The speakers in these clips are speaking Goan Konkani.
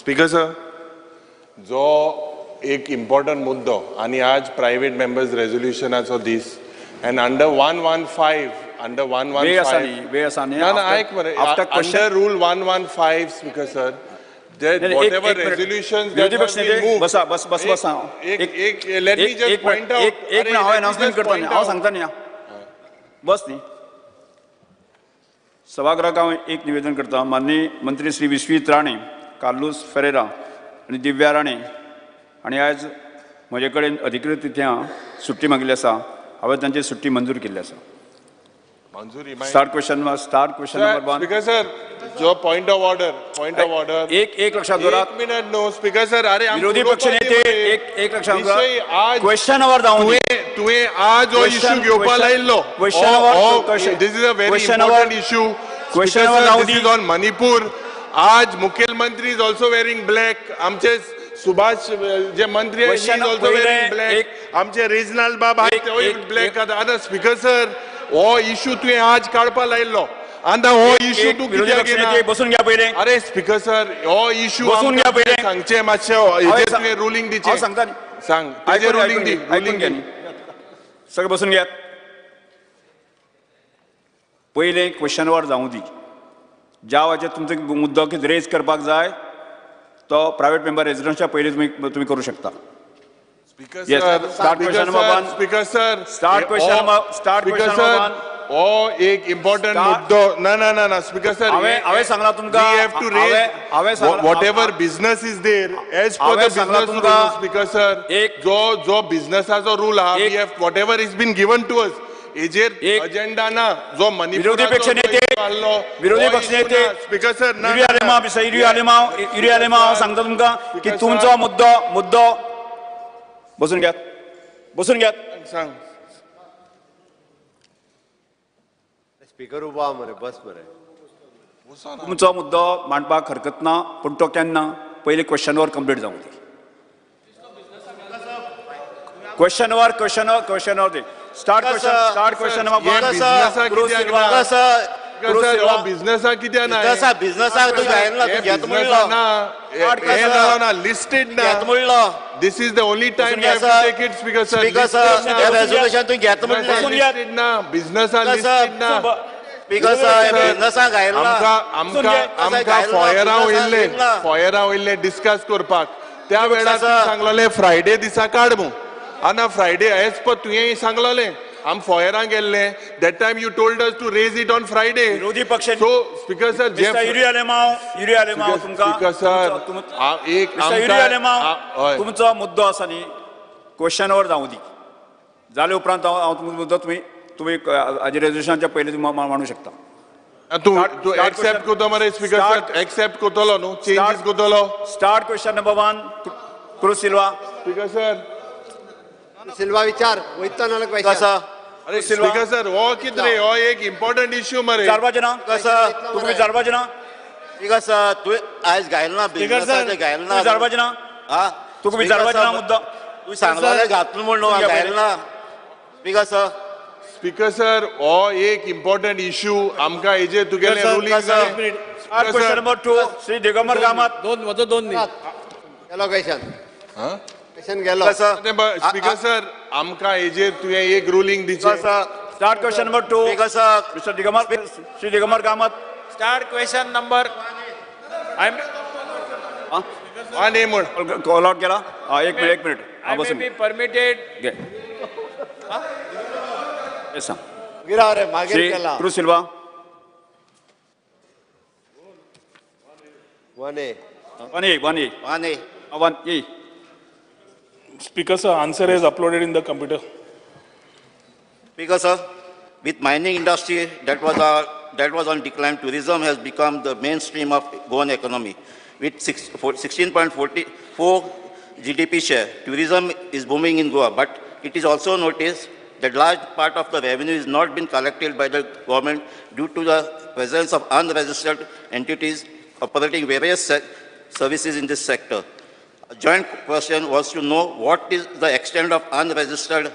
स्पीकर सर, जो एक इम्पॉर्टंट मुद्दो आनी आज प्रायवेट मेंबर्स रेजोल्युशनाचो दीस and under 115, under 115 वेळ आसा न्ही, वेळ आसा न्ही. ना ना, आयक मरे, under rule 115, speaker sir, whatever resolutions विरोधी पक्ष नेते, बसा बस बस बस. एक एक let me just point out. एक एक मिनिट, हांव अनाउन्समेंट करता न्ही, हांव सांगता न्ही, बस न्ही. सभागृहाक हांव एक निवेदन करता. माननीय मंत्री श्री विश्वीत राणे, कार्लूस फेरेरा आनी दिव्या राणे आनी आयज म्हजे कडेन अधिकृत रित्या सुट्टी मागिल्ली आसा. हांवें तांची सुट्टी मंजूर केल्ली आसा. मंजुरी. Start question, start question number 1. Speaker sir, जो point of order, point of order. एक एक लक्षात दवरात. एक मिनिट न्हू स्पीकर सर. अरे विरोधी पक्ष नेते, एक एक लक्षात दवरात. क्वेश्चन our जावं. तुवें आज हो इशू घेवपा लायिल्लो. Question our, this is a very important issue. Question our जावं. This is on Manipur. आज मुख्यमंत्री is also wearing black. आमचे सुभाष जे मंत्री is also wearing black. आमचे रेजनाल्ड बाब आहात तेवूय ब्लॅक. आतां स्पीकर सर, हो इशू तुवें आज काडपा लायिल्लो. आतां हो इशू तूं कित्याक घेना? बसून घ्या पयलें. अरे स्पीकर सर, हो इशू बसून घ्या पयलें. सांगचें मातशें हेजेर तुवें रुलींग दिचें. हांव सांगता. सांग, तेजेर रुलींग दी. आयकून घ्या, सगळें बसून घेयात. पयलें क्वेश्चन वर जावं दी. ज्या वेळाचेर तुमचो मुद्दो कितें रेज करपाक जाय तो प्रायवेट मेंबर रेजिडन्सच्या पयलीं तुमी करूं शकता. Speaker sir, start question number 1. Speaker sir, start question number, start question number 1. हो एक इम्पॉर्टंट मुद्दो. ना ना ना ना स्पीकर सर, हांवें सांगलां तुमकां. We have to raise whatever business is there as per the business rule. Speaker sir, एक जो जो बिझनेसाचो रूल आहा, we have whatever is been given to us, हेजेर अजेंडा ना. जो विरोधी पक्ष नेते, विरोधी पक्ष नेते, speaker sir, Yuri Alemao, mister Yuri Alemao, Yuri Alemao, हांव सांगता तुमकां की तुमचो मुद्दो मुद्दो बसून घेयात, बसून घेयात. सांग. स्पीकर उबो आहा मरे, बस मरे. तुमचो मुद्दो मांडपाक हरकत ना, पूण तो केन्ना पयलीं क्वेश्चन वर कंप्लीट जावंक दी. Question were, question were, question were the. Start question, start question number 1. बिझनेसा कित्याक ना? बिझनेसाक तूं घायना, तूं घेत म्हणलो ना, लिस्टेड ना, घेत म्हणलो. This is the only time you have to take it, speaker sir. Speaker sir, hey resolution तूं घेत म्हणलें. लिस्टेड ना, बिझनेसा लिस्टेड ना. स्पीकर सर, बिझनेसाक घायला. आमकां आमकां आमकां फोयरा वयल्ले, फोयरा वयल्ले डिस्कस करपाक. त्या वेळार सांगलेलें फ्रायडे दिसा काड म्हूण. आनी फ्रायडे एज पर तुवें सांगलेलें आम फोयरां गेल्ले. That time you told us to raise it on Friday. विरोधी पक्ष so speaker sir, mister Yuri Alemao, Yuri Alemao, तुमकां स्पीकर सर एक मिस्टर युरी आलेमाव, तुमचो मुद्दो आसा न्ही क्वेश्चन वर जावं दी. जाले उपरांत हांव तुमचो मुद्दो तुमी तुमी हाजे रेजोल्युशनाच्या पयलीं तुमी मांडू शकता. तूं तूं एक्सेप्ट करता मरे स्पीकर सर? एक्सेप्ट करतलो न्हू? चेंजीस करतलो? Start question number 1, Cruz Silva. Speaker sir, Silva विचार वयता ना क्वेश्चन. अरे स्पीकर सर, हो कितें रे, हो एक इम्पॉर्टंट इश्यू मरे. विचारपाचें ना तुका? विचारपाचें ना स्पीकर सर? तुवें आयज घायलें ना बिझनेसाचें, घायलें ना. विचारपाचें ना तुका? विचारपाचें ना मुद्दो? तूं सांगलें घातलो म्हणून घायलें ना. स्पीकर सर, स्पीकर सर, हो एक इम्पॉर्टंट इश्यू आमकां हेजेर तुगेलें ruling. Question number 2, Shri Digambar Kamat. दोन म्हजो दोन न्ही गेलो क्वेश्चन, क्वेश्चन गेलो. स्पीकर सर, आमकां हेजेर तुवें एक ruling दिचें. Start question number 2, speaker sir, mister Digambar, Shri Digambar Kamat. Start question number 1 A म्हण. कॉल आउट केला. एक मिनिट, एक minute. I may be permitted. Shri Cruz Silva. 1 A, 1 A, 1 A, 1 A, 1 A. Speaker sir, answer is uploaded in the computer. Speaker sir, with mining industry that was on decline, tourism has become the mainstream of Goan economy. With 16.44 GDP share, tourism is booming in Goa. But it is also noticed that large part of the revenue is not been collected by the government due to the presence of unregistered entities operating various services in this sector. A joint question was to know what is the extent of unregistered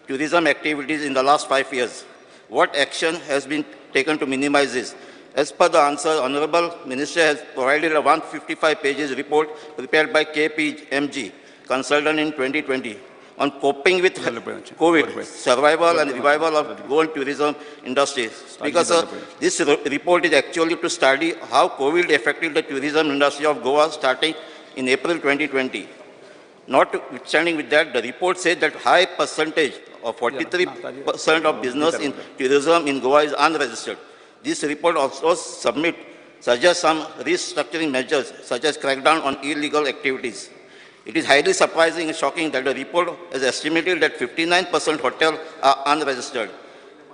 tourism activities in the last 5 years. What action has been taken to minimize this? As per the answer, Honorable Minister has provided a 155 pages report prepared by KPMG consultant in 2020 on coping with COVID, survival and revival of Goan tourism industry. Speaker sir, this report is actually to study how COVID affected the tourism industry of Goa starting in April 2020. Notwithstanding with that, the report said that high percentage of 43% of business in tourism in Goa is unregistered. This report also suggests some restructuring measures such as crackdown on illegal activities. It is highly surprising and shocking that the report has estimated that 59% hotels are unregistered.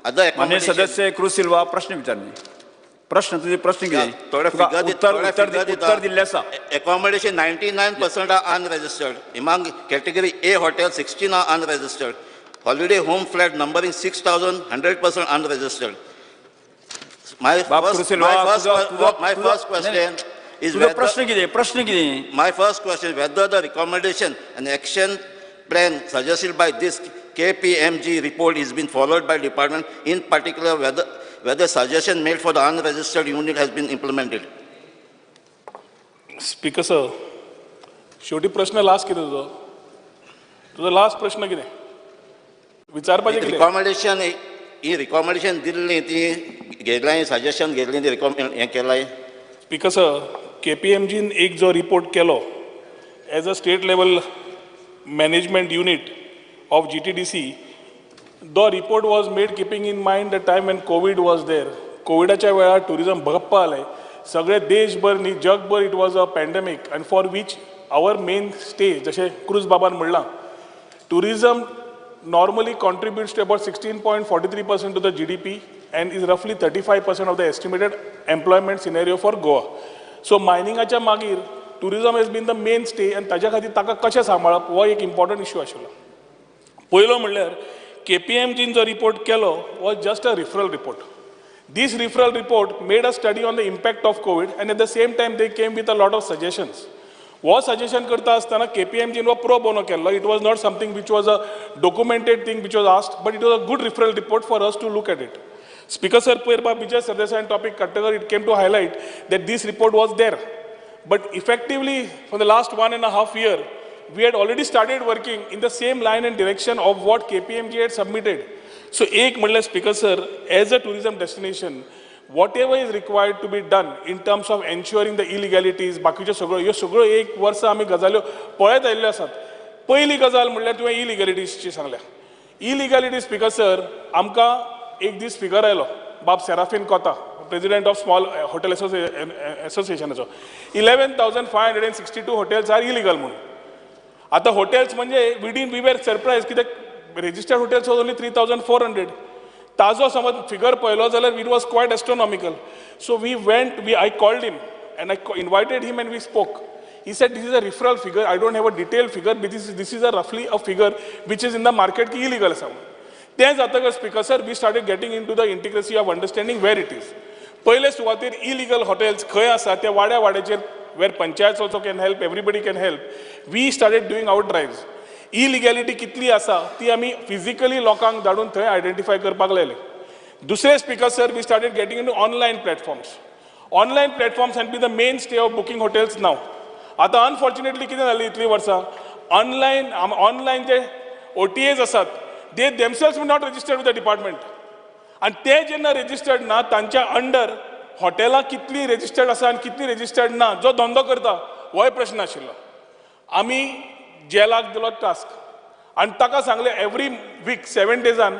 Other मान्य accommodation... सदस्य क्रूज सिल्वा प्रश्न विचारले प्रश्न तुझे प्रश्न कितें थोडे तुका फिगर उत्तर उत्तर उत्तर दिल्लें आसा. Accommodation 99% are unregistered. Among category A hotel, 16 are unregistered. Holiday home flat numbering 6,000, 100% unregistered. My first, my first question is whether, प्रश्न कितें my first question whether the recommendation and action plan suggested by this KPMG report is been followed by department, in particular whether suggestion made for the unregistered unit has been implemented. Speaker sir, शेवटी प्रश्न लास्ट कितें तुजो? तुजो लास्ट प्रश्न कितें? विचारपाचें कितें? रिकॉमेंडेशन ही रिकॉमेंडेशन दिल्ली ती घेतलाय, सजेशन घेतली ती हें केलाय. स्पीकर सर, KPMGन एक जो रिपोर्ट केलो as a state level management unit of GTDC, the report was made keeping in mind the time when COVID was there. कोविडाच्या वेळार टुरिजम भगप्पा आलें, सगळे देशभर न्ही जगभर it was a pandemic and for which our main stay, जशें क्रूज बाबान म्हणलां, tourism normally contributes to about 16.43% to the GDP and is roughly 35% of the estimated employment scenario for Goa. So मायनिंगाच्या मागीर tourism has been the mainstay आनी ताज्या खातीर ताका कशें सांबाळप हो एक इम्पॉर्टंट इश्यू आशिल्लो. पयलो म्हणल्यार KPMGन जो रिपोर्ट केलो was just a referral report. This referral report made a study on the impact of COVID and at the same time they came with a lot of suggestions. हो सजेशन करता आसतना KPMGन हो प्रो बोनो केल्लो. It was not something which was a documented thing which was asked, but it was a good referral report for us to look at it. Speaker sir, पयर बाब विजय सरदेसायान टॉपिक काडटकर it came to highlight that this report was there. But effectively for the last 1.5 year, we had already started working in the same line and direction of what KPMG had submitted. So एक म्हणल्यार speaker sir, as a tourism destination, whatever is required to be done in terms of ensuring the illegalities, बाकीच्यो सगळ्यो ह्यो सगळ्यो एक वर्सा आमी गजाल्यो पळयत आयिल्ल्यो आसात. पयली गजाल म्हणल्यार तुवें इलिगॅलिटीजची सांगल्या. इलिगॅलिटी स्पीकर सर, आमकां एक दीस फिगर आयलो, बाब Serafin Cota, president of small hotel असोसिएशनाचो, 11,562 hotels are illegal म्हणून. आतां हॉटेल्स म्हणजे we were surprise कित्याक registered hotels was only 3,400. ताजो समज फिगर पळयलो जाल्यार it was quite astronomical. So we went, I called him and I invited him and we spoke. He said this is a referral figure, I don't have a detailed figure, but this is a roughly a figure which is in the market की illegal आसा म्हणून. तें जातकच speaker sir, we started getting into the intricacy of understanding where it is. पयले सुवातेर इलिगल हॉटेल्स खंय आसा त्या वाड्या वाड्याचेर, where panchayat also can help, everybody can help, we started doing our drives. Illegality कितली आसा ती आमी फिजिकली लोकांक धाडून थंय आयडेंटिफाय करपाक लायले. दुसरे speaker sir, we started getting into online platforms. Online platforms had been the mainstay of booking hotels now. आतां अनफॉर्च्युनेटली कितें जालें इतलीं वर्सां, ऑनलायन जे OTAs आसात they themselves were not registered with the department. आनी ते जेन्ना रजिस्टर्ड ना, तांच्या अंडर हॉटेलां कितलीं रजिस्टर्ड आसा आनी कितलीं रजिस्टर्ड ना, जो धंदो करता होय प्रश्न आशिल्लो. आमी जेलाक दिलो टास्क आनी ताका सांगलें एवरी वीक 7 डेजान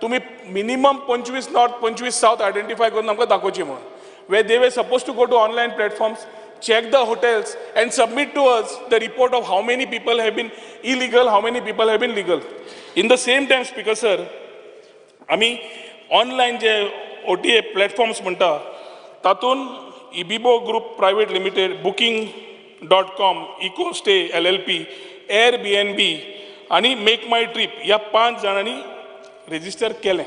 तुमी minimum 25 north 25 south identify करून आमकां दाखोवची म्हणून. Where they were suppose to go to online platforms, check the hotels and submit to us the report of how many people have been illegal, how many people have been legal. In the same time speaker sir, आमी ऑनलायन जे OTA platforms म्हणटा तातूंत Ibibo group private limited, booking.com, Ecostay LLP, Airbnb आनी मेक माय ट्रीप ह्या 5 जाणांनी रजिस्टर केलें.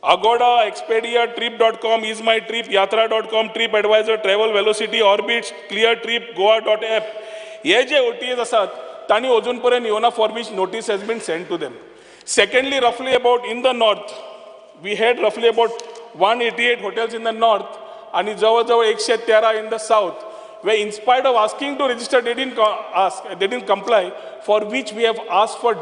Agoda, Expedia, trip.com, Ease My Trip, yatra.com, Trip Advisor, Travel Velocity, Orbitz, Clear Trip, Goa.app हे जे OTAs आसात तांणी अजून पर्यंत येवना, for which notice has been send to them. Secondly, roughly about in the north we had roughly about 188 hotels in the north आनी जवळ जवळ 113 in the south where in spite of asking to register, they didn't ask, they didn't comply, for which we have asked for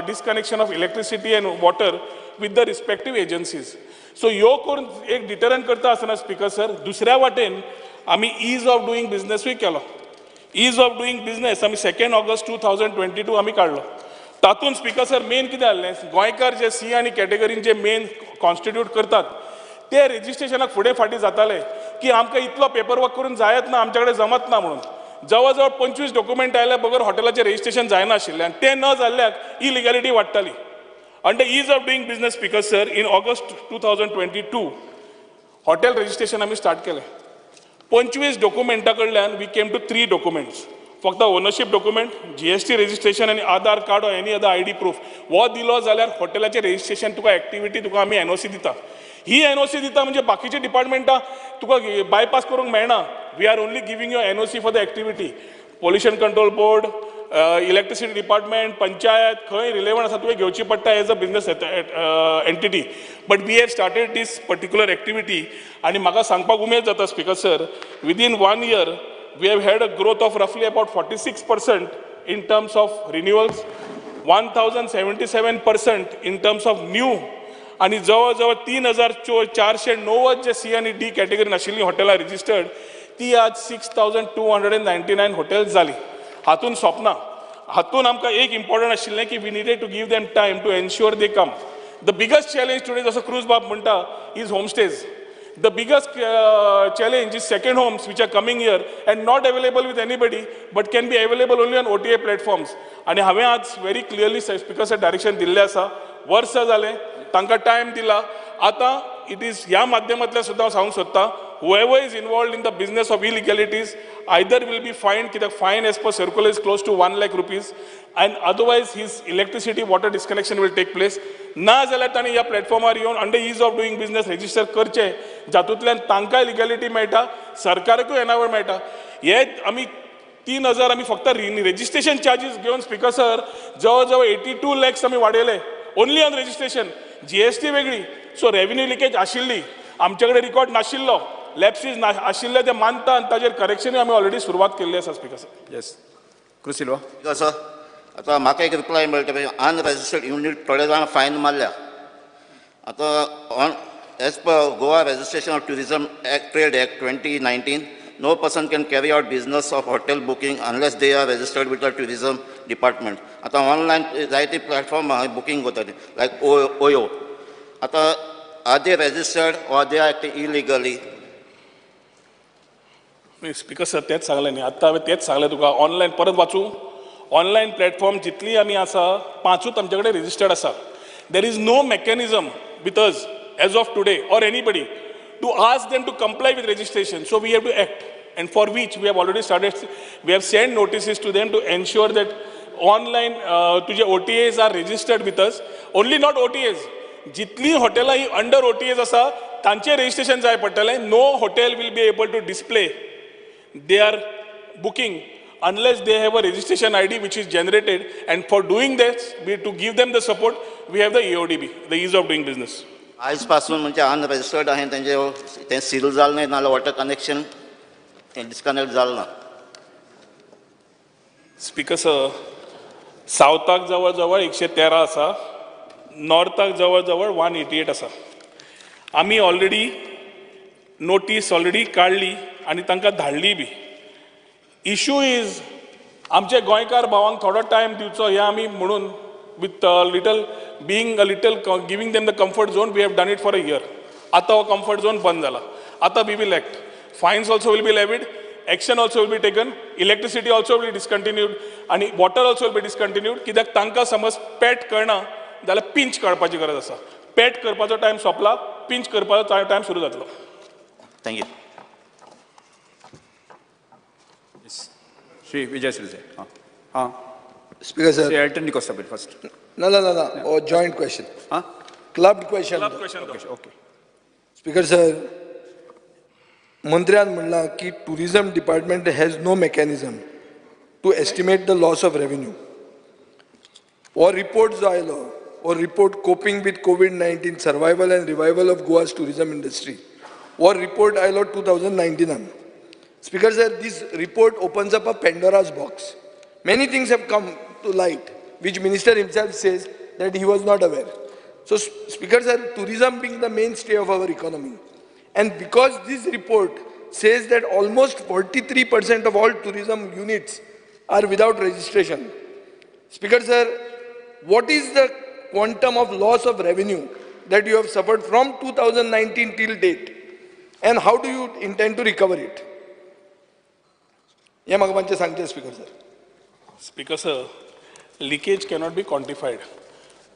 disconnection of electricity and water with the respective agencies. So ह्यो करून एक डिटरंट करता आसतना स्पीकर सर, दुसऱ्या वाटेन आमी ईज ऑफ डुईंग बिजनसूय केलो. ईज ऑफ डुईंग बिजनस आमी 2 ऑगस्ट 2022 आमी काडलो. तातूंत स्पीकर सर मेन कितें जाल्लें, गोंयकार जे सी आनी कॅटेगरीन जे मेन कॉन्स्टिट्यूट करतात ते रजिस्ट्रेशनाक फुडें फाटीं जाताले की आमकां इतलो पेपर वर्क करून जायत ना, आमच्या कडेन जमत ना म्हणून. जवळ जवळ 25 डॉक्युमेंट आयल्या बगर हॉटेलाचें रजिस्ट्रेशन जायनाशिल्लें आनी तें न जाल्ल्याक इलिगॅलिटी वाडटाली. Under ease of doing business, speaker sir, in August 2022 hotel registration आमी स्टार्ट केलें. 25 डॉक्युमेंटा कडल्यान we came to 3 documents, फक्त ownership document, GST registration आनी Aadhaar card or any other ID proof हो दिलो जाल्यार हॉटेलाचें रजिस्ट्रेशन तुका एक्टिविटी तुका आमी एनओसी दिता. ही एनओसी दिता म्हणजे बाकीचे डिपार्टमेंटां तुका बायपास करूंक मेळना. We are only giving you NOC for the activity. Pollution control board, electricity department, panchayat खंय रिलेवंट आसा तुवें घेवची पडटा as a business entity. But we have started this particular activity आनी म्हाका सांगपाक उमेद जाता speaker sir, within 1 year we have had a growth of roughly about 46% in terms of renewals, 1077% in terms of new, आनी जवळ जवळ 3490 जे सी आनी डी कॅटेगरीन आशिल्लीं हॉटेलां रजिस्टर्ड ती आज 6299 हॉटेल्स जाली. हातून सोंपना, हातून आमकां एक इम्पॉर्टंट आशिल्लें की we needed to give them time to ensure they come. The biggest challenge today, जसो क्रूज बाब म्हणटा, is homestays. The biggest challenge is second homes which are coming here and not available with anybody but can be available only on OTA platforms. आनी हांवें आज very clearly speaker sir direction दिल्लें आसा, वर्सां जालें तांकां टायम दिला. आतां it is ह्या माध्यमांतल्यान सुद्दां हांव सांगूंक सोदतां, whoever is involved in the business of illegalities either will be fined, कित्याक fine as per circular is close to 1 lakh rupees, and otherwise his electricity water disconnection will take place. ना जाल्यार तांणी ह्या प्लॅटफॉर्मार येवन under ease of doing business register करचें, जातूंतल्यान तांकांय लिगॅलिटी मेळटा, सरकाराकूय येणावळ मेळटा. हे आमी 3000 आमी फक्त रजिस्ट्रेशन चार्जीस घेवन स्पीकर सर जवळ जवळ 82 लॅक्स आमी वाडयले ओनली ऑन रजिस्ट्रेशन. जीएसटी वेगळी, सो रेव्हेन्यू लिकेज आशिल्ली, आमचे कडेन रिकॉर्ड नाशिल्लो, लॅप्सीज आशिल्ले ते मानता आनी ताजेर करेक्शनूय आमी ऑलरेडी सुरवात केल्ली आसा speaker sir. Yes, Cruz Silva. Speaker sir, आतां म्हाका एक रिप्लाय मेळटा, अनरजिस्टर्ड युनीट थोडे जाण फायन मारल्या. आतां on as per Goa registration of tourism act trade act 2019, no person can carry out business of hotel booking unless they are registered with the tourism department. आतां ऑनलायन जायते प्लॅटफॉर्म आहा बुकींग करता लायक ओयो. आतां are they registered or they are illegally? Speaker sir तेच सांगलें न्ही आत्तां, हांवें तेच सांगलें तुका. ऑनलायन परत वाचूं, ऑनलायन प्लॅटफॉर्म जितली आमी आसा 5 आमचे कडेन रजिस्टर्ड आसा. There is no mechanism with us as of today or anybody to ask them to comply with registration. So we have to act, and for which we have already started. We have sent notices to them to ensure that online तुझे OTAs are registered with us. Only not OTAs, जितली हॉटेलां ही अंडर OTAs आसा तांचें रजिस्ट्रेशन जाय पडटलें. No hotel will be able to display their booking unless they have a registration ID which is generated, and for doing this, we to give them the support, we have the EODB, the ease of doing business. आयज पासून म्हणजे अनरजिस्टर्ड आहे तेंचे तें सील जालें ना, नाल्यार वॉटर कनेक्शन तें डिस्कनेक्ट जालें ना. स्पीकर सर, सावथाक जवळ जवळ 113 आसा, नॉर्थाक जवळ जवळ 188 आसा. आमी ऑलरेडी नोटीस ऑलरेडी काडली आनी तांकां धाडली बी. इशू is आमचे गोंयकार भावांक थोडो टायम दिवचो हें आमी म्हणून with little being a little giving them the comfort zone, we have done it for a year. आतां हो कम्फर्ट झोन बंद जाला. आतां we will act, fines also will be levied, action also will be taken, electricity also will be discontinued आनी water also will be discontinued. कित्याक तांकां समज पेट कळना जाल्यार पिंच काडपाची गरज आसा. पेट करपाचो टायम सोंपला, पिंच करपाचो टायम सुरू जातलो. Thank you. Shri Vijay Sardesai. हां हां Speaker sir. Shri Elton D'Costa first. ना ना ना ना, oh joint question. हां, clubbed question. Clubbed question. Okay okay. Speaker sir, मंत्र्यान म्हणलां की tourism department has no mechanism to estimate the loss of revenue. हो रिपोर्ट जो आयलो, हो report coping with COVID-19 survival and revival of Goa's tourism industry, हो रिपोर्ट आयलो 2019. Speaker sir, this report opens up a Pandora's box. Many things have come to light which minister himself says that he was not aware. So Speaker sir, tourism being the mainstay of our economy, and because this report says that almost 43% of all tourism units are without registration. Speaker sir, what is the quantum of loss of revenue that you have suffered from 2019 till date, and how do you intend to recover it? हे म्हाका मातशें सांगचें speaker sir. Speaker sir, leakage cannot be quantified.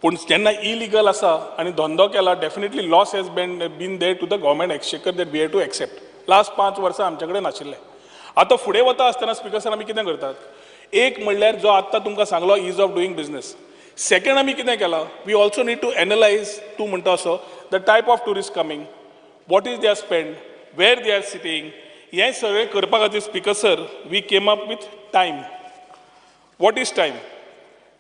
पूण जेन्ना इलिगल आसा आनी धंदो केला, definitely loss has been there to the government exchequer that we have to accept. Last 5 वर्सां आमचे कडेन नाशिल्लें. आतां फुडें वता आसतना स्पीकर सर आमी कितें करतात, एक म्हणल्यार जो आत्तां तुमकां सांगलो ease of doing business. Second आमी कितें केलां, we also need to analyse, तूं म्हणटा असो, the type of tourist coming, what is their spend, where they are sitting, हें सगळें करपा खातीर speaker sir we came up with time. What is time?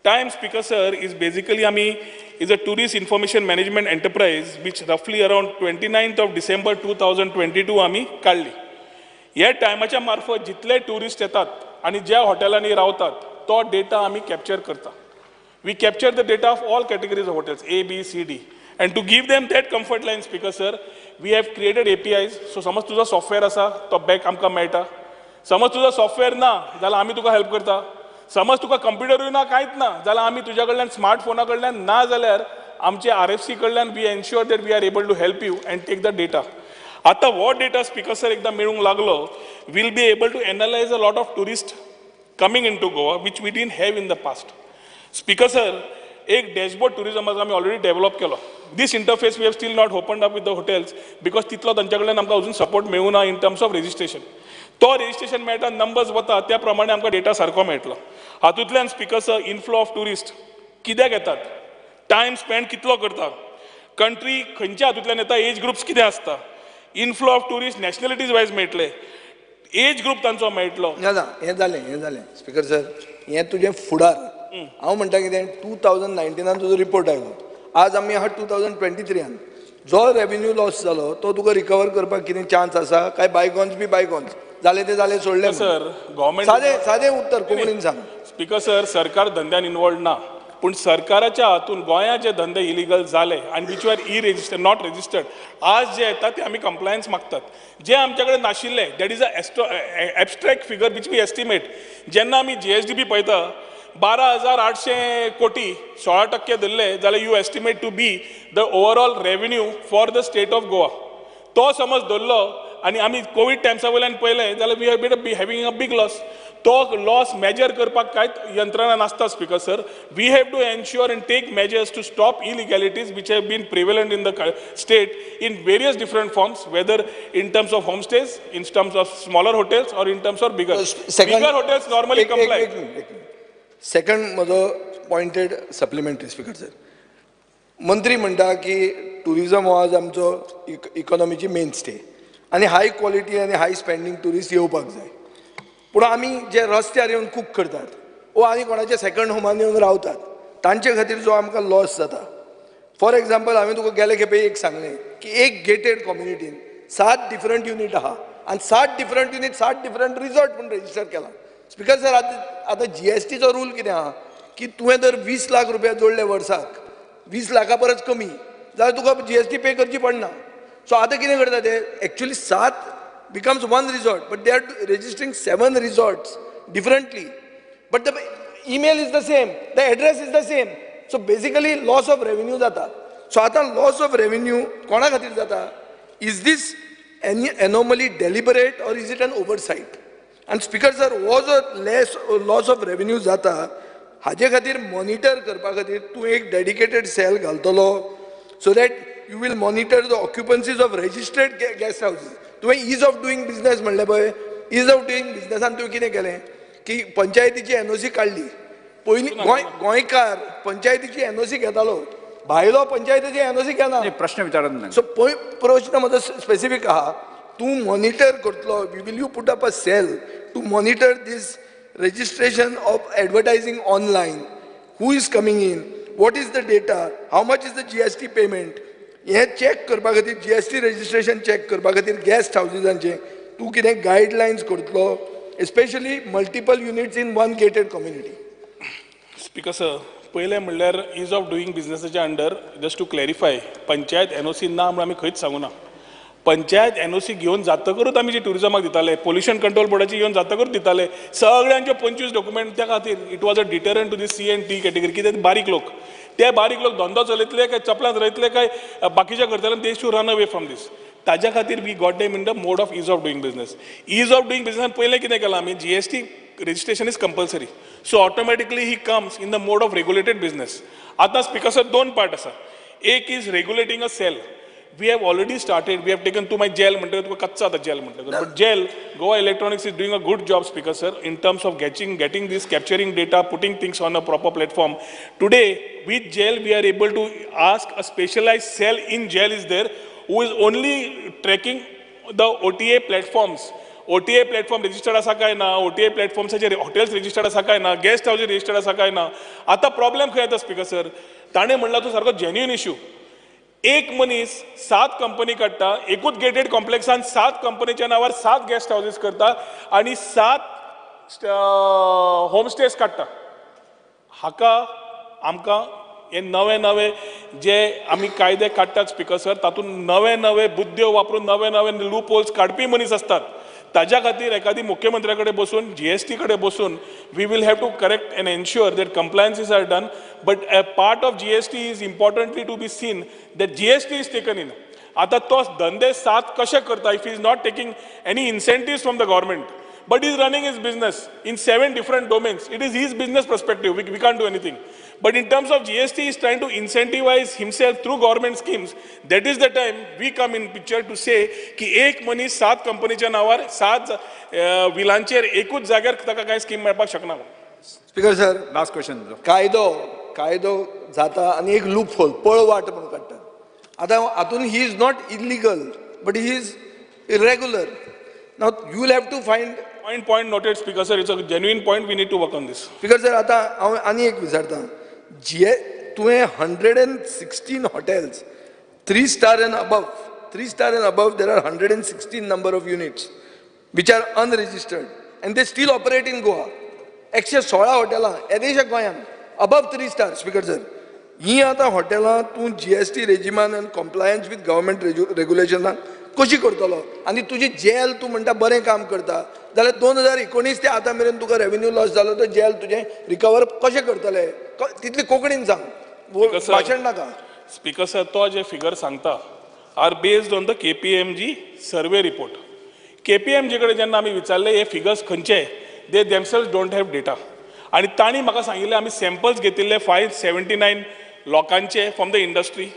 Time, speaker sir, is basically आमी is a tourist information management enterprise which रफली around 29th of December 2022 आमी काडली. ह्या टायमाच्या मार्फत जितले ट्युरिस्ट येतात आनी ज्या हॉटेलांनी रावतात तो डेटा आमी कॅप्चर करता. We capture the data of all categories of hotels A, B, C, D, and to give them that comfort line, speaker sir, we have created APIs. So समज तुजो सॉफ्टवेअर आसा तो बॅक आमकां मेळटा, समज तुजो सॉफ्टवेअर ना जाल्यार आमी तुका हेल्प करता, समज तुका कंप्युटरूय ना कांयच ना जाल्यार आमी तुज्या कडल्यान स्मार्टफोना कडल्यान ना जाल्यार आमचे RFC कडल्यान we ensure that we are able to help you and take the data. आतां हो डेटा स्पीकर सर एकदां मेळूंक लागलो, we'll be able to analyse a lot of tourist coming in to Goa which we didn't have in the past. Speaker sir, एक डॅशबोर्ड ट्युरिजमाचो आमी ऑलरेडी डेव्हलप केलो. This interface we have still not opened up with the hotels because तितलो तांच्या कडल्यान आमकां अजून सपोर्ट मेळूं ना इन टर्म्स ऑफ रजिस्ट्रेशन. तो रजिस्ट्रेशन मेळटा, नंबर्स वता, त्या प्रमाणे आमकां डेटा सारको मेळटलो. हातूंतल्यान speaker sir inflow of tourist कित्याक येतात, टायम स्पेंड कितलो करता, कंट्री खंयच्या हातूंतल्यान येता, एज ग्रुप्स कितें आसता, inflow of tourist nationalities wise मेळटले, एज ग्रुप तांचो मेळटलो. ना, हें जालें, हें जालें स्पीकर सर, हें तुजें फुडार. हांव म्हणटा कितें, 2019 तुजो रिपोर्ट आयलो, आज आमी आहा 2023. जो रेवेन्यू लॉस जालो तो तुका रिकवर करपाक कितें चान्स आसा काय बायगॉन्स बी बायगॉन्स जालें तें जालें सोडलें? सर गव्हर्मेंट सादें सादें उत्तर कोंकणीन सांग. स्पीकर सर, सरकार धंद्यान इनवॉल्ड ना, पूण सरकाराच्या हातून गोंयांत जे धंदे इलिगल जाले आनी which are e registered not registered आज जे येतात ते आमी कंप्लायन्स मागतात. जे आमच्या कडेन नाशिल्ले that is a abstract figure which we estimate. जेन्ना आमी GSDP पळयता 12,800 कोटी 16% धरले जाल्यार you estimate to be the overall revenue for the state of Goa. तो समज धरलो आनी आमी कोवीड टायम्सा वयल्यान पळयलें जाल्यार we have be having a big loss. तो लॉस मेजर करपाक कांयच यंत्रणा नासता speaker sir. We have to ensure and take measures to stop illegalities which have been prevalent in the state in various different forms, whether in terms of homestays, in terms of smaller hotels or in terms of bigger. Bigger hotels normally comply. Second म्हजो पॉयंटेड सप्लिमेंटरी स्पीकर सर, मंत्री म्हणटा की ट्युरिजम हो आज आमचो इकॉनॉमीची मेन स्टे आनी हाय क्वॉलिटी आनी हाय स्पेंडींग ट्युरिस्ट येवपाक जाय. पूण आमी जे रस्त्यार येवन कूक करतात वो आनी कोणाच्या सेकंड होमान येवन रावतात तांचे खातीर जो आमकां लॉस जाता. फॉर एग्जाम्पल, हांवें तुका गेले खेपे एक सांगलें की एक गेटेड कम्युनिटीन 7 डिफरंट युनीट आहा आनी 7 डिफरंट युनीट 7 डिफरंट रिजॉर्ट म्हूण रजिस्टर केला. स्पीकर सर, आतां GSTचो रूल कितें आहा की तुवें जर 20 लाख रुपया जोडले वर्साक, 20 लाखा परस कमी जाल्यार तुका GST पे करची पडना. सो आतां कितें करता ते actually 7 becomes 1 resort, but they are registering 7 resorts differently, but the email is the same, the address is the same. So basically loss of revenue जाता. सो आतां लॉस ऑफ रेवेन्यू कोणा खातीर जाता? Is this any anomaly deliberate or is it an oversight? आनी स्पीकर सर, हो जो लेस लॉस ऑफ रेवेन्यू जाता हाजे खातीर मॉनिटर करपा खातीर तूं एक डेडिकेटेड सेल घालतलो so that you will monitor the occupancies of registered guest houses. तुवें is of doing business म्हणलें पळय, is of doing बिजनसान तुवें कितें केलें की पंचायतीची NOC काडली. पयलीं गोंयकार पंचायतीची NOC घेतालो, भायलो पंचायतीची NOC घेना. प्रश्न विचारत. सो प्रश्न म्हजो स्पेसिफीक आहा, तूं मॉनिटर करतलो, will you put up a cell to monitor this registration of advertising online, who is coming in, what is the data, how much is the GST payment, हें चॅक करपा खातीर जीएसटी रजिस्ट्रेशन चॅक करपा खातीर गॅस्ट हावजीसांचें तूं कितें गायडलायन्स करतलो, especially multiple units in one gated community? Speaker sir, पयलें म्हणल्यार is of doing बिझनसाच्या under, just to clarify, panchayat NOC ना म्हूण आमी खंयच सांगूना. पंचायत एनओसी घेवन जातकरूच आमी जे ट्युरिजमाक दिताले, पोल्युशन कंट्रोल बोर्डाची घेवन जातकरूच दिताले, सगळ्यांचे 25 डॉक्युमेंट. त्या खातीर it was a deterrent to the C and T category. कित्याक बारीक लोक, ते बारीक लोक धंदो चलयतले काय चपलां चलयतले काय बाकीचे करतले, they should run away from this. ताज्या खातीर we got them in the mode of ease of doing business. Ease of doing बिझनसान पयलें कितें केलां आमी, GST registration is compulsory, so automatically he comes in the mode of regulated business. आतां स्पिकर सर दोन पार्ट आसा. एक is regulating a cell. We have already started, we have taken to my GEL म्हणटकच तुका कच्चा आतां जेल म्हणटकच, but GEL, Goa Electronics is doing a good job, speaker sir, in terms of getting this, capturing data, putting things on a proper platform. Today with GEL we are able to ask a specialised cell in GEL is there who is only tracking the OTA platforms. OTA platform registered आसा काय ना, OTA प्लॅटफॉर्म्साचेर हॉटेल्स registered आसा काय ना, गेस्ट हावजीस रजिस्टर्ड आसा काय ना. आतां प्रॉब्लेम खंय येता स्पिकर सर, ताणें म्हणला तो सारको जेन्युइन इश्यू. एक मनीस 7 कंपनी काडटा, एकूच गेटेड कॉम्प्लेक्सान 7 कंपनीच्या नांवार 7 गेस्ट हावजीस करता आनी 7 होमस्टेज काडटा. हाका आमकां हे नवे नवे जे आमी कायदे काडटात स्पिकर सर, तातूंत नवे नवे बुद्ध्यो वापरून नवे नवे लूप होल्स काडपी मनीस आसतात. ताज्या खातीर एखादी मुख्यमंत्र्या कडेन बसून, जीएसटी कडेन बसून we will have to correct and ensure that compliances are done. But a part of GST is importantly to be seen that GST is taken in. आतां तो धंदे 7 कशे करता if is not taking any incentives from the government, but he is running his business in 7 different domains. It is his business perspective, we can't do anything. But in terms of GST, he is trying to incentivize himself through government schemes. That is the time we come in picture to say की एक मनीस 7 कंपनीच्या नांवार 7 विलांचेर एकूच जाग्यार ताका कांय स्कीम मेळपाक शकना. Speaker sir, last question. कायदो कायदो जाता आनी एक लूप होल पळवाट म्हणून काडटात. आतां हातून he is not illegal but he is irregular. Now you will have to find. Point noted, Speaker sir. It's a genuine point. We need to work on this. Speaker sir, आतां हांव आनी एक विचारता, जे तुवें 116 hotels, 3 star and above, 3 star and above, there are 116 number of units which are unregistered and they still operate in Goa. 116 हॉटेलां येदेशा गोंयांत above 3 star. Speaker sir, ही आतां हॉटेलां तूं जीएसटी रेजिमान आनी कॉम्प्लायन्स विथ गव्हर्मेंट रेगुलेशनान कशी करतलो? आनी तुजी जेल तूं म्हणटा बरें काम करता, जाल्यार 2019 ते आतां मेरेन तुका रेवेन्यू लॉस जालो तो जेल तुजें रिकवर कशें करतले? तितली कोंकणीन सांग, भाशण नाका. स्पीकर सर, तो जे फिगर सांगता are based on the KPMG survey report. KPMG कडेन जेन्ना आमी विचारले हे फिगर्स खंयचे, they themselves don't have data. आनी तांणी म्हाका सांगिल्लें आमी सॅम्पल्स घेतिल्ले 579 लोकांचे from the industry.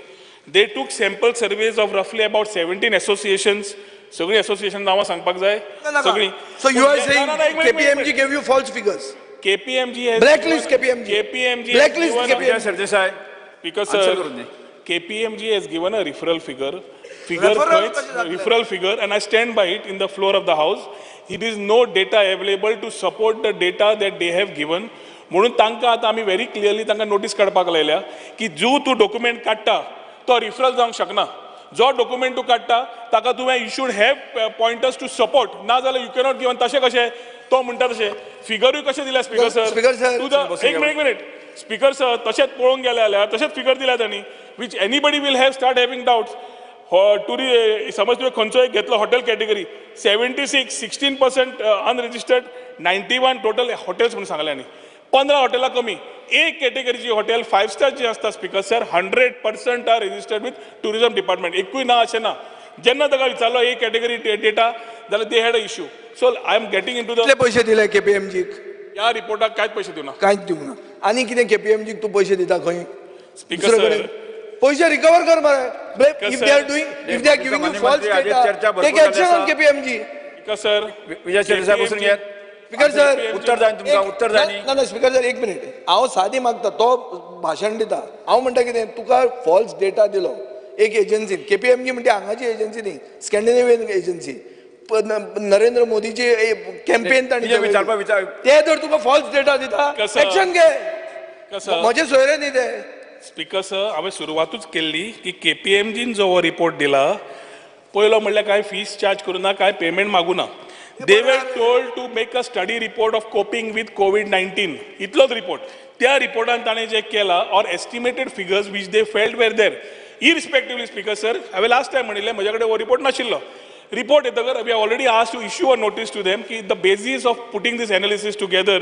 They took sample surveys of roughly about 17 associations. सगळी असोसिएशन नांवां सांगपाक जाय सगळी. So you are saying KPMG gave you false figures? KPMG has blacklist KPMG. KPMG blacklist KPMG. Sardesai, Speaker sir, KPMG has given a referral figure. Figure referral figure, and I stand by it in the floor of the house. It is no data available to support the data that they have given. म्हणून तांकां आतां आमी व्हेरी क्लियरली तांकां नोटीस काडपाक लायल्या की जो तूं डॉक्युमेंट काडटा तो रिफरल जावंक शकना. जो डॉक्युमेंट तूं काडटा ताका तुवें you should have pointers to support, ना जाल्यार you cannot given. तशें कशें तो म्हणटा तशें फिगरूय कशें दिल्या स्पीकर सर? स्पीकर सर, एक मिनिट, एक मिनिट स्पीकर सर, तशेंच पळोवंक गेले जाल्यार तशेंच फिगर दिल्या तांणी, which anybody will have start having doubts. टुरी समज तुवें खंयचो एक घेतलो hotel category, 76 16% unregistered, 91 total hotels म्हणून सांगलें आनी 15 हॉटेलां कमी. एक कॅटेगरीची हॉटेल 5 स्टार जी आसता speaker sir, 100% are registered with tourism department. एकूय ना अशें ना. जेन्ना ताका विचारलो एक कॅटेगरी डेटा जाल्यार they had a issue. So I am getting into the. कितले पयशे दिले केपीएमजीक? ह्या रिपोर्टाक कांयच पयशे दिवना. कांयच दिवंक ना. आनी कितें केपीएमजीक तूं पयशे दिता खंय? स्पीकर सर, पैसे रिकवर कर मरे. If they are doing, if they are giving you false data, take action on KPMG. Speaker sir, Vijay Sardesai बसून घेयात. स्पीकर सर, उत्तर जाय तुमकां, उत्तर जाय. ना ना स्पीकर सर, एक मिनिट. हांव सादी मागता, तो भाशण दिता. हांव म्हणटा कितें, तुका फॉल्स डेटा दिलो एक एजन्सीन, केपीएमजी म्हणटा हांगाची एजन्सी न्ही, स्कॅन्डिनेवियन एजन्सी, नरेंद्र मोदीची कॅम्पेन तांणी, ते जर तुका फॉल्स डेटा दिता एक्शन घे. म्हजे सोयरे न्ही ते. स्पीकर सर, हांवें सुरवातूच केल्ली की केपीएमजीन जो हो रिपोर्ट दिला, पयलो म्हणल्यार कांय फीस चार्ज करूं ना, कांय पेमेंट मागूं ना. They were told to make a study report of coping with COVID-19. इतलोच रिपोर्ट. त्या रिपोर्टान ताणें जें केलां or estimated figures which they felt were there. Irrespectively speaker sir, हांवें लास्ट टायम म्हणिल्लें म्हजे कडेन हो रिपोर्ट नाशिल्लो. रिपोर्ट येतकर we already asked to issue a notice to them की the basis of putting this analysis together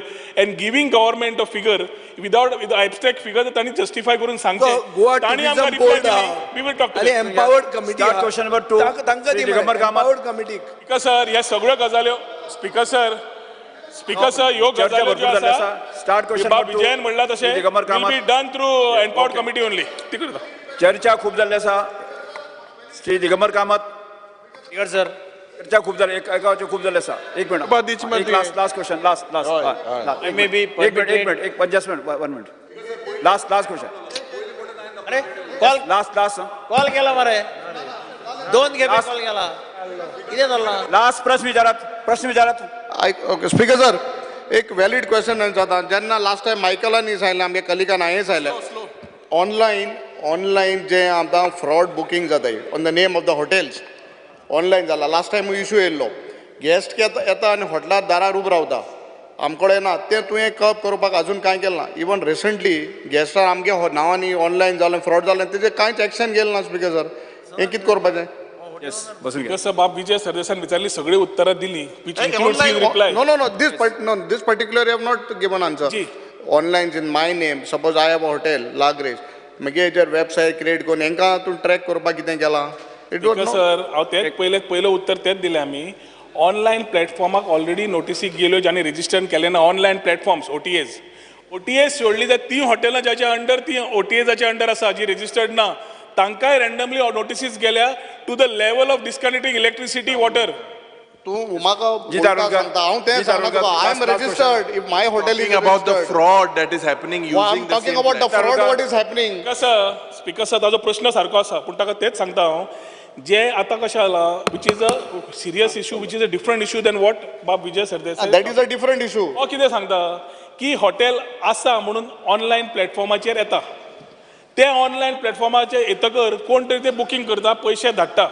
and giving government a figure without with abstract figure तांणी जस्टिफाय करून सांगचें. गोवा तांणी आमकां टुरिझम रिप्लाय बोर्ड दिली, we will talk to आनी empowered committee Start question number 2. तांकां श्री दिगंबर कामत. एम्पावर्ड कमिटीक. स्पीकर सर, ह्या सगळ्यो गजाल्यो स्पीकर सर, स्पीकर सर, ह्यो चर्चा गजाल्यो भरपूर ज्यो जाल्ली आसा आसा. Start question बाब number 2. विजयन म्हणलां तशें Shri Digambar will Kamat. Be done through empowered committee only. ती करता. चर्चा खूप जाल्ली आसा. श्री दिगंबर कामत. स्पीकर सर, चर्चा खूप जाली, एकाचे खूप जाल्ली आसा. एक मिनिट, बाबा, दीच मरे. एक last last question, last last. I may be एक मिनिट, एक मिनिट, एक just minute, 1 minute. Last last question. अरे call last last call केला मरे, दोन खेपे कॉल केला, कितें चल्लां? लास्ट प्रश्न विचारात, प्रश्न विचारात. ओके स्पीकर सर, एक व्हॅलीड क्वेश्चन जाता. जेन्ना लास्ट टायम मायकलांनी सांगलें, आमगे कलिकान हांवें सांगलें, ऑनलायन ऑनलायन जे आतां फ्रॉड बुकींग जाता on the name of the hotels online जाला. लास्ट टायम इशू येयल्लो, गेस्ट येता आनी हॉटेलार दारार उबो रावता, आमकडे ना तें तुवें कप करपाक अजून कांय केलें ना. इवन रिसंटली गेस्टार आमगे नांवांनी ऑनलायन जालें, फ्रॉड जालें, तेजेर कांयच एक्शन घेतलें ना स्पीकर सर. हें कितें करपाचें? येस, बसून घे. स्पीकर सर, बाब विजय सरदेसान विचारली सगळी उत्तरां दिली which includes his reply. No, no, no. No, this particular you have not given answer. Ji. Online in my name, suppose I have a hotel, La Grace. मगे हेजेर वेबसायट क्रिएट करून हेंकां तूं ट्रॅक करपाक कितें केलां? It was speaker sir, हांव तेच पयलें पयलें उत्तर तेच दिलें आमी. ऑनलायन प्लॅटफॉर्माक ऑलरेडी नोटीसी गेल्यो ज्यांनी रजिस्टर केलें ना ऑनलायन प्लॅटफॉर्म्स ओटीएज. ओटीएज सोडली जाल्यार ती हॉटेलां ज्याच्या अंडर ती ओटीएजाच्या अंडर आसा जी रजिस्टर्ड ना, तांकांय रँडमली नोटिसीस गेल्या to the level of disconnecting electricity, water. तूं म्हाका जी, उल्टा तारुणकर. सांगता. हांव तें जी, सांगता तारुणकर. तुका. I am Last, last registered. If my hotel is Talking about the registered. fraud that is happening I am using the talking same about the platform. Fraud what is happening. Speaker sir, speaker sir, ताजो प्रश्न सारको आसा, पूण ताका तेच सांगता हांव, जे आतां कशें जालां which is a serious issue, which is a different issue than what बाब Vijay Sardesai. That is a different issue. हो कितें सांगता की हॉटेल आसा म्हणून ऑनलायन प्लॅटफॉर्माचेर येता, ते ऑनलायन प्लॅटफॉर्माचेर येतकर कोण तरी ते बुकींग करता, पयशे धाडटा,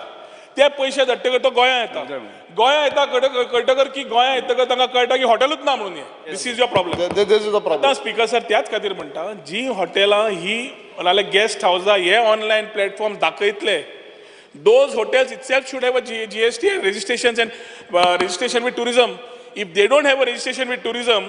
ते पयशे धाडटकर तो गोंया येता, गोंया येता कळटकर की गोंया येतकर तांकां कळटा की हॉटेलूच ना म्हणून. हें this is your problem. This is the problem. आतां स्पीकर सर, त्याच खातीर म्हणटा, जी हॉटेलां ही नाल्यार गेस्ट हावसां हे ऑनलायन प्लॅटफॉर्म दाखयतले, those hotels itself should have a GST and registrations and registration with tourism. If they don't have a registration with tourism,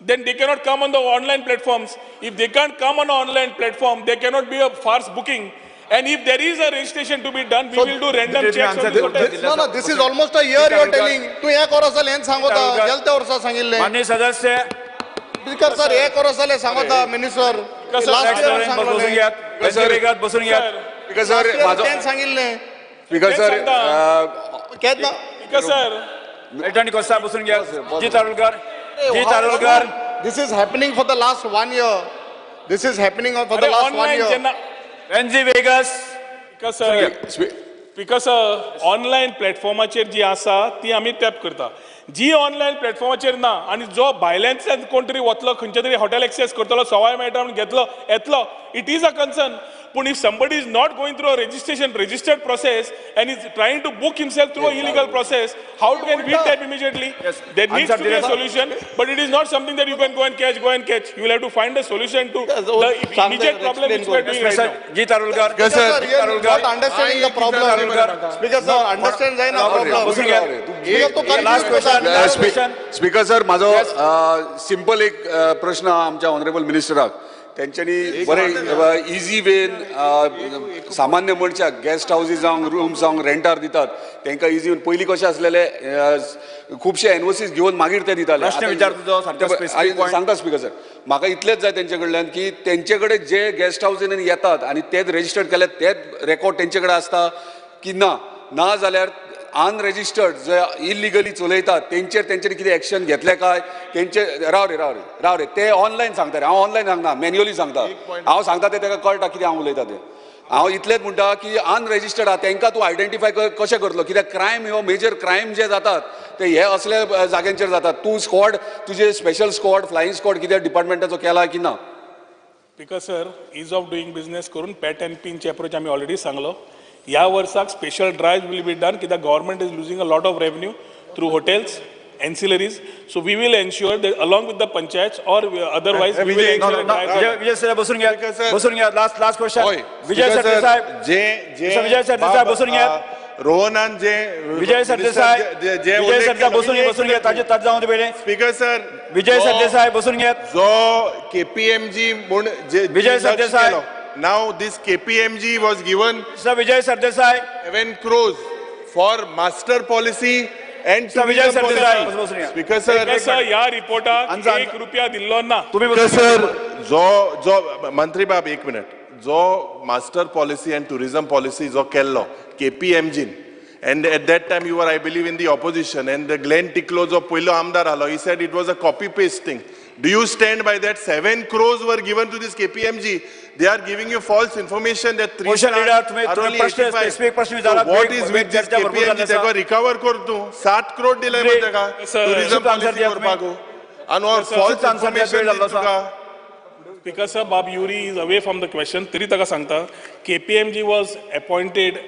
then they cannot come on the online platforms. If they can't come on an online platform, there cannot be a false booking. And if there is a registration to be done, we So, will do random did you checks on answer these hotels. this? No, no, this is almost a year you are telling. तूं एक वर्स जालें हें सांगता, गेले त्या वर्सा सांगिल्लें. माननीय सदस्य, स्पीकर सर, एक वर्स जालें सांगता मिनिस्टर. Sir, last year बसून सांगलें. घेयात, सर. वेगात बसून घेयात. स्पीकर सर, म्हाजो तें सांगिल्लें. स्पीकर सर, केन्ना? स्पीकर सर, मिल्टन कोस्ता बसून घेयात. जी तारुलकर, जी तारुलकर. This is happening for the last 1 year. This is happening for the अरे last 1 online year. जेन्ना एनजी Vegas. Speaker sir, speaker sir, online प्लॅटफॉर्माचेर जी आसा ती आमी टॅप करता. जी ऑनलायन प्लॅटफॉर्माचेर ना आनी जो भायल्यान कोण तरी वतलो खंयच्या तरी हॉटेल एक्सेस करतलो, सवाय मेळटा म्हणून घेतलो येतलो, it is a concern. पूण if somebody is not going through a registration registered process and is trying to book himself through a illegal process, how can we tap immediately? Yes. There needs Answer to be a दिलें. Solution, but it is not something that you can go and catch, go and catch. You will have to find a solution to the immediate problem which we are doing right now. Ji Tarulkar. Speaker sir, Sir, you are not understanding the problem. Speaker sir, understand जायना problem. बसून घेयात. Speaker, तूं last confuse question, करता. Last question. Speaker sir, म्हाजो सिंपल एक प्रश्न आहा आमच्या ऑनरेबल मिनिस्टराक. तेंच्यांनी बरे इजी वेन सामान्य मनशाक गेस्ट हावजीस जावं रूम जावं रेंटार दितात, तांकां इजी वेन. पयलीं कशें आसलेलें, खुबशे एनओसीस घेवन मागीर ते दिताले. प्रश्न विचार तुजो सारको specific point. सांगता स्पीकर सर, म्हाका इतलेंच जाय तेंचे कडल्यान की तेंचे कडेन जे गेस्ट हावजीन येतात आनी तेच रजिस्टर्ड केले तेच रेकॉर्ड तेंचे कडेन आसता की ना, ना जाल्यार अनरेजिस्टर्ड जे इलिगली चलयतात तेंचेर तेंचेर कितें एक्शन घेतले काय? तेंचे राव रे, राव रे, राव रे, ते ऑनलायन सांगता रे, हांव ऑनलायन सांगना, मॅन्युअली सांगता. हांव सांगता ते ताका कळटा कितें हांव उलयता तें. हांव इतलेंच म्हणटा की अनरेजिस्टर्ड आहा तेंकां तूं आयडेंटिफाय कशें करतलो? कित्याक क्रायम ह्यो मेजर क्रायम जे जातात ते हे असल्या जाग्यांचेर जातात. तूं स्क्वॉड, तुजें स्पेशल स्क्वॉड, फ्लायिंग स्क्वॉड कितें डिपार्टमेंटाचो केला की ना? Speaker sir, ease of doing business करून पॅट अँड पिनचे अप्रोच आमी ऑलरेडी सांगलो. ह्या वर्साक special drive will be done कित्याक government is losing a lot of revenue through hotels, ancillaries. So we will ensure that along with the panchayats or otherwise we will ensure. Vijay sir बसून घ्या, बसून घ्या. Last last question Vijay Sardesai. जे जे विजय सरदेसाय बसून घ्या. रोहनान जे विजय सरदेसाय, विजय सरदेसाय बसून घ्या, बसून घ्या. ताजे ताजे जावन पयलें. स्पीकर सर, विजय सरदेसाय बसून घ्या. जो केपीएमजी म्हूण जे Vijay Sardesai, now this KPMG was given sir Vijay Sardesai 7 crores for master policy and Vijay Sardesai. Speaker sir, ह्या रिपोर्टाक 1 रुपया दिल्लो ना. स्पीकर सर, जो जो मंत्री बाब एक मिनट, जो master policy and tourism policy जो केल्लो केपीएमजीन, and at that time you were I believe in the opposition, and Glenn Ticlo जो पयलो आमदार आलो, he said it was a copy paste thing. Do you stand by that? 7 crores were given to this KPMG. They are giving you false information that 3 stars are only 85. So what is with this KPMG? ताका रिकवर कर तूं. 7 crore दिले मरे ताका टुरिझम पॉलिसी करपाक, आनी फॉल्स इन्फॉर्मेशन दिता तुका. Speaker sir, Bob Yuri is away from the question. तरी ताका सांगता, KPMG was appointed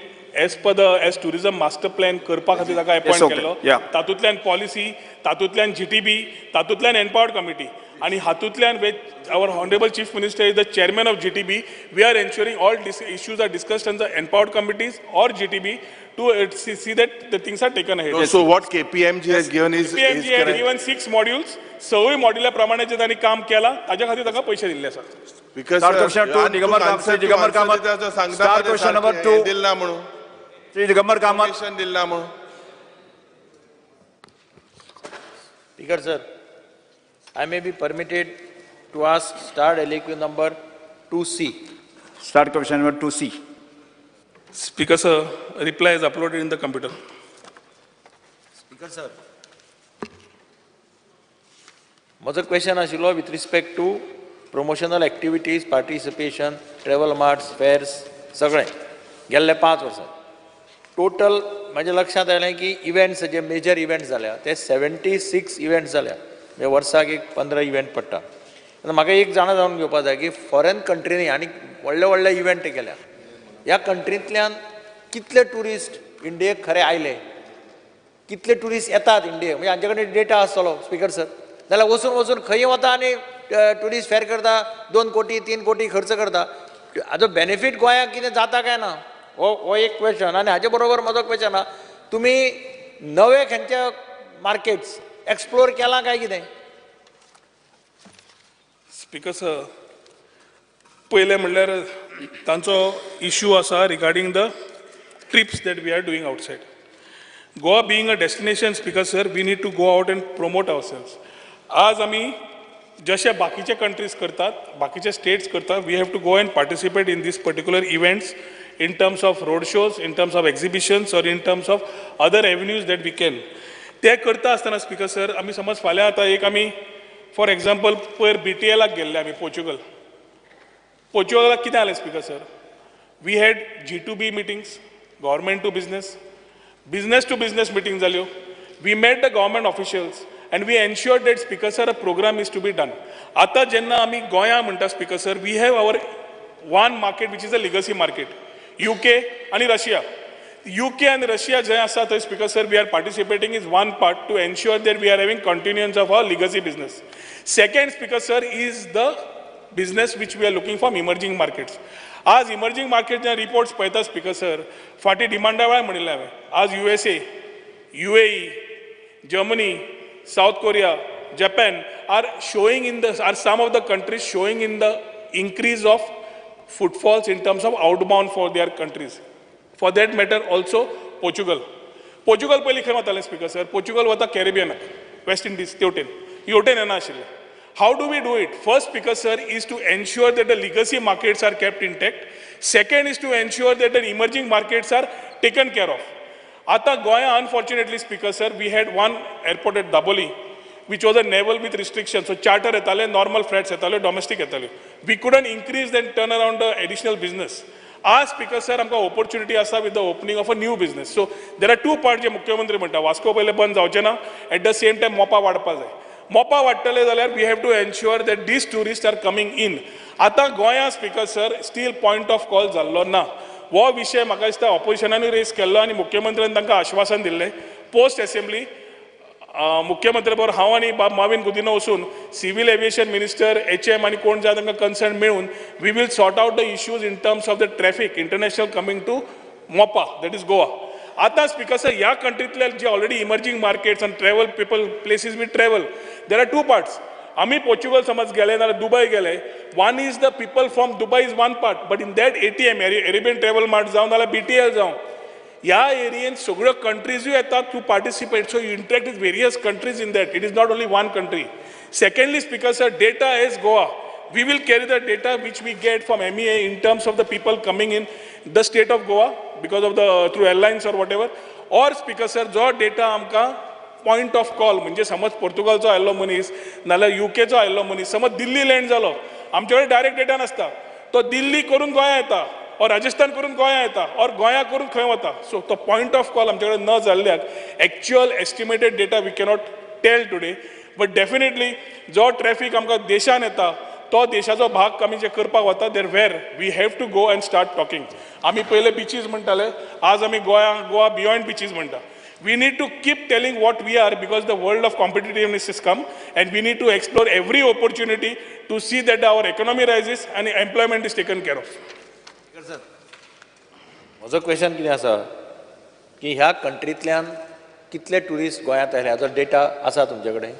as per the as tourism master plan करपा खातीर ताका अपॉइंट केल्लो. तातूंतल्यान पॉलिसी, तातूंतल्यान GTB, तातूंतल्यान एम्पावर्ड कमिटी, आनी हातूंतल्यान with our honourable chief minister is the chairman of GTB, we are ensuring all issues are discussed in the empowered committees or GTB to see that the things are taken ahead. So what KPMG has given is KPMG has given 6 modules. सवय मॉड्युला प्रमाणे जे तांणी काम केला ताच्या खातीर ताका पयशे दिल्ले आसा. Star question 2 Digambar Kamat, Digambar Kamat. Star question number 2 दिलना म्हणून श्री दिगंबर कामत दिलना म्हणून. Speaker sir, I may be permitted to ask starred LAQ number 2C. Starred question number 2C. Speaker sir, reply is uploaded in the computer. Speaker sir, म्हजो क्वेश्चन आशिल्लो with respect to promotional activities, participation, travel marts, fairs, सगळें गेल्ले 5 वर्सां टोटल म्हज्या लक्षांत आयलें की इव्हेंट्स जे मेजर इव्हेंट्स जाल्या ते 76 इव्हेंट्स जाल्या, म्हणजे वर्साक एक 15 इव्हेंट पडटा. म्हाका एक जाणा जावन घेवपाक जाय की फॉरेन कंट्रीनी आनी व्हडले व्हडले इव्हेंट केल्या, ह्या कंट्रींतल्यान कितले ट्युरिस्ट इंडियेक खरे आयले, कितले ट्युरिस्ट येतात इंडियेक, म्हणजे हांचे कडेन डेटा आसतलो स्पीकर सर. जाल्यार वचून वचून खंय वता आनी ट्युरिस्ट फेर करता, 2 कोटी 3 कोटी खर्च करता, हाजो बेनिफीट गोंयाक कितें जाता काय ना, हो एक क्वेश्चन. आनी हाजे बरोबर म्हजो क्वेश्चन आहा, तुमी नवे खंयचे मार्केट्स एक्सप्लोर केला काय कितें? स्पीकर सर, पयलें म्हणल्यार तांचो इश्यू आसा regarding the trips that we are doing outside. Goa being a destination, speaker sir, we need to go out and promote ourselves. आज आमी जशे बाकीचे कंट्रीज करतात, बाकीचे स्टेट्स करतात, we have to go and participate in these particular events in terms of road shows, in terms of exhibitions or in terms of other avenues that we can. ते करता आसतना स्पीकर सर, आमी समज फाल्यां आतां एक आमी फॉर एग्जाम्पल पयर BTL गेल्ले आमी पोर्चुगल. पोर्चुगलाक कितें जालें speaker sir, we had G2B meetings, government to business, business to business meeting जाल्यो. We met the government officials and we ensured that speaker sir a program is to be done. आतां जेन्ना आमी गोंया म्हणटा speaker sir, we have our one market which is a legacy market, UK आनी रशिया. UK आनी रशिया जंय आसा थंय speaker sir we are participating is one part to ensure that we are having continuance of our legacy business. Second speaker sir is the business which we are looking from emerging markets. आज इमर्जींग मार्केटचे रिपोर्ट्स पळयता स्पीकर सर, फाटीं डिमांडा वेळार म्हणिल्लें हांवें, आज USA, UAE, Germany, South Korea, Japan are showing in the are some of the countries showing in the increase of footfalls in terms of outbound for their countries. For that matter also Portugal. Portugal पयलीं खंय वतालें स्पीकर सर, पोर्चुगल वता कॅरेबियनाक, वेस्ट इंडीज तेवटेन, हेवटेन येना आशिल्लें. How do we do it? First, speaker sir, is to ensure that the legacy markets are kept intact. Second is to ensure that the emerging markets are taken care of. Ata Goa, unfortunately, speaker sir, we had one airport at Dabolim, which was a naval with restrictions. So charter etale, normal flights etale, domestic etale. We couldn't increase and turn around the additional business. Our speaker sir, amka opportunity asa with the opening of a new business. So there are two parts je Mukhyamantri म्हणटा, Vasco पहिले बंद जावचें ना, at the same time Mopa वाडपा जाय. मोपा वाडटले जाल्यार we have to ensure that these tourist are coming in. आतां गोंया speaker sir still point of call जाल्लो ना. हो विशय म्हाका दिसता ऑपोजिशनानूय रेस केल्लो आनी मुख्यमंत्र्यान तांकां आश्वासन दिल्लें. पोस्ट एसेंब्ली मुख्यमंत्री बरोबर हांव आनी बाब माविन गुदिन्हो वचून civil aviation minister HM आनी कोण जाय तांकां कन्सर्न मेळून we will sort out the issues in terms of the traffic international coming to Mopa, that is Goa. आतां स्पीकर सर ह्या कंट्रींतले जे ऑलरेडी इमर्जींग मार्केट्स आनी travel people places we travel, there are two parts. आमी पोर्चुगल समज गेले नाल्यार दुबय गेले, one is the people from Dubai is one part, but in that ATM Arabian travel mart जावं नाल्यार BTL जावं, ह्या एरियेन सगळ्यो कंट्रीजूय येतात to participate. So you interact with various countries in that, it is not only one country. Secondly speaker sir, data is Goa. We will carry the data which we get from MEA in terms of the people coming in the state of Goa because of the through airlines or whatever. Or speaker sir, जो data आमकां point of call म्हणजे समज पोर्तुगालचो आयिल्लो मनीस नाल्यार युकेचो आयिल्लो मनीस समज दिल्ली लँड जालो, आमचे कडेन डायरेक्ट डेटा नासता, तो दिल्ली करून गोंया येता और राजस्थान करून गोंया येता और गोंया करून खंय वता. सो तो पॉयंट ऑफ कॉल आमचे कडेन न जाल्ल्याक actual estimated data we cannot tell today. But definitely जो ट्रॅफिक आमकां देशान येता तो देशाचो भाग आमी जे करपाक वता, there where we have to go and start talking. आमी पयले बिचीज म्हणटाले, आज आमी गोवा गोवा बियॉन्ड बिचीज म्हणटा. We need to keep telling what we are because the world of competitiveness has come and we need to explore every opportunity to see that our economy rises and employment is taken care of. म्हजो क्वेश्चन कितें आसा की ह्या कंट्रींतल्यान कितले ट्युरिस्ट गोंयांत आयले हाचो डेटा आसा तुमचे कडेन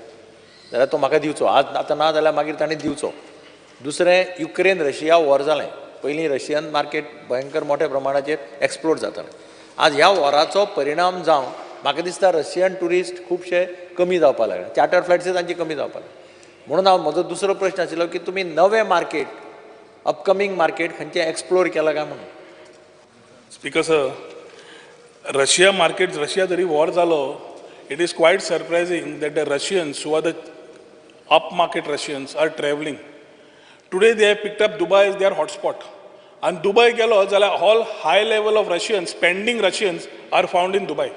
जाल्यार तो म्हाका दिवचो आज, आतां ना जाल्यार मागीर ताणें दिवचो. दुसरें, युक्रेन रशिया वॉर जालें, पयलीं रशियन मार्केट भयंकर मोठ्या प्रमाणाचेर एक्सप्लोर जातालें, आज ह्या वॉराचो परिणाम जावन म्हाका दिसता रशियन ट्युरिस्ट खुबशे कमी जावपाक लागले, चार्टर फ्लायट्सूय तांची कमी जावपाक लागले. म्हणून हांव म्हजो दुसरो प्रश्न आशिल्लो की तुमी नवे मार्केट, अपकमींग मार्केट खंयचें एक्सप्लोर केलां काय म्हणून. Speaker sir, Russia market, Russia जरी वॉर जालो, it is quite surprising that the Russians who are the up market Russians are travelling. Today they have picked up Dubai is their hotspot. आनी दुबय गेलो जाल्यार all high level of Russians, spending Russians are found in Dubai.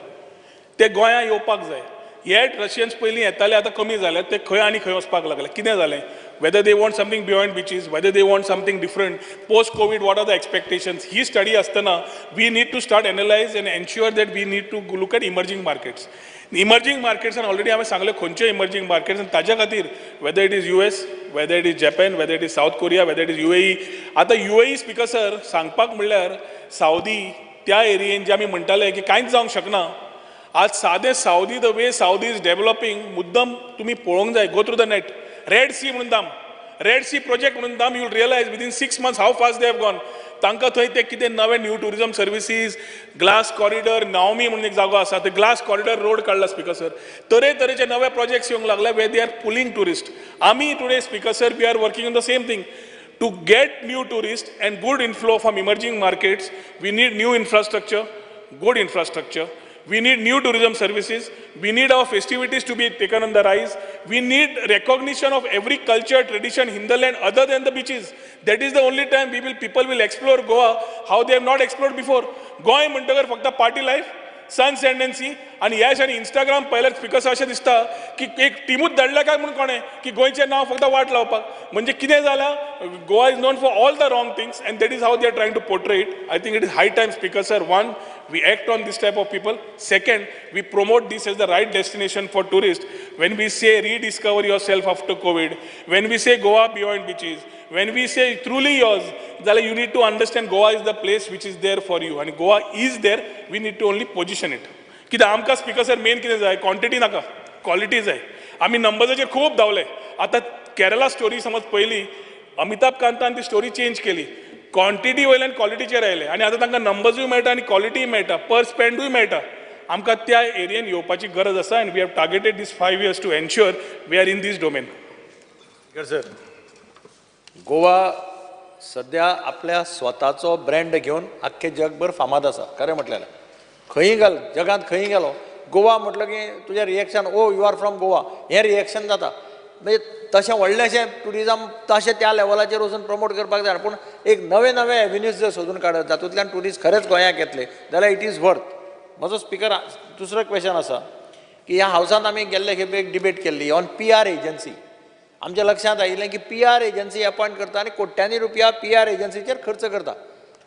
ते गोंया येवपाक जाय. येट रशियन्स पयलीं येताले, आतां कमी जाले, ते खंय आनी खंय वचपाक लागले. कितें जालें? Whether they want something beyond beaches, whether they want something different, post COVID what are the expectations, he study आसतना we need to start analyse and ensure that we need to look at emerging markets. Emerging मार्केट्सान already हांवें सांगलें खंयच्यो इमर्जींग मार्केट्स आनी ताज्या खातीर whether it is US, whether it is Japan, whether it is South Korea, whether it is UAE. आतां UAE speaker sir सांगपाक म्हणल्यार सावदी त्या एरियेन जे आमी म्हणटाले की कांयच जावंक शकना, आज सादे Saudi the way Saudi is developing मुद्दम तुमी पळोवंक जाय. Go through the net, Red Sea म्हणून दाम, रेड सी प्रोजेक्ट म्हणून दाम, you will realise within 6 months how fast they have gone. तांकां थंय ते कितें नवे new tourism services, glass corridor, Naomi म्हणून एक जागो आसा, ते ग्लास कॉरिडॉर रोड काडला स्पीकर सर. तरेतरेचे नवे प्रोजेक्ट्स येवंक लागले where they are pulling tourist. आमी today speaker sir we are working on the same thing. To get new tourist and good inflow from emerging markets, we need new infrastructure, good infrastructure. We need new tourism services. We need our festivities to be taken on the rise. We need recognition of every culture, tradition, hinterland other than the beaches. That is the only time we will, people will explore Goa how they have not explored before. Goa म्हणटकर फक्त party life, sun sand and sea आनी यश आनी इंस्टाग्राम पळयल्यार स्पीकर अशें दिसता की एक टिमूच धाडल्या काय म्हणून कोणें की गोंयचें नांव फक्त वाट लावपाक. म्हणजे कितें जालां, Goa is known for all the wrong things and that is how they are trying to portray it. I think it is high time speaker sir, one, we act on this type of people. Second, we promote this as the right destination for tourists. When we say rediscover yourself after COVID, when we say Goa beyond beaches, when we say truly yours, you need to understand Goa is the place which is there for you. And Goa is there, we need to only position it. कित्याक आमकां स्पीकर सर मेन कितें जाय, क्वॉन्टिटी नाका, क्वॉलिटी जाय. आमी नंबर्साचेर खूब धांवले. आतां केरला स्टोरी समज पयली अमिताभ कांतान ती स्टोरी चेंज केली, क्वॉन्टिटी वयल्यान क्वॉलिटीचेर आयले आनी आतां तांकां नंबर्सूय मेळटा आनी क्वॉलिटीय मेळटा, पर स्पेंडूय मेळटा. आमकां त्या एरियेन येवपाची गरज आसा and we have targeted this 5 years to ensure we are in this domain. Sir, Goa सद्या आपल्या स्वताचो ब्रँड घेवन आख्खे जगभर फामाद आसा. खरें म्हटल्यार खंयी गेल जगांत, खंयी गेलो गोवा म्हटलं की तुजें reaction, oh you are from Goa, हें रिएक्शन जाता. म्हणजे तशें व्हडलेंशें ट्युरिजम तशें त्या लेवलाचेर वचून प्रमोट करपाक जाय, पूण एक नवे नवे एवेन्यूज जर सोदून काडत जातूंतल्यान ट्युरिस्ट खरेंच गोंयाक येतले जाल्यार it is worth. म्हजो स्पिकर दुसरो क्वेश्चन आसा की ह्या हावसांत आमी गेल्ले खेपे एक डिबेट केल्ली ऑन पी आर एजन्सी. आमच्या लक्षांत आयिल्लें की पी आर एजन्सी अपॉयंट करता आनी कोट्यांनी रुपया पी आर एजन्सीचेर खर्च करता.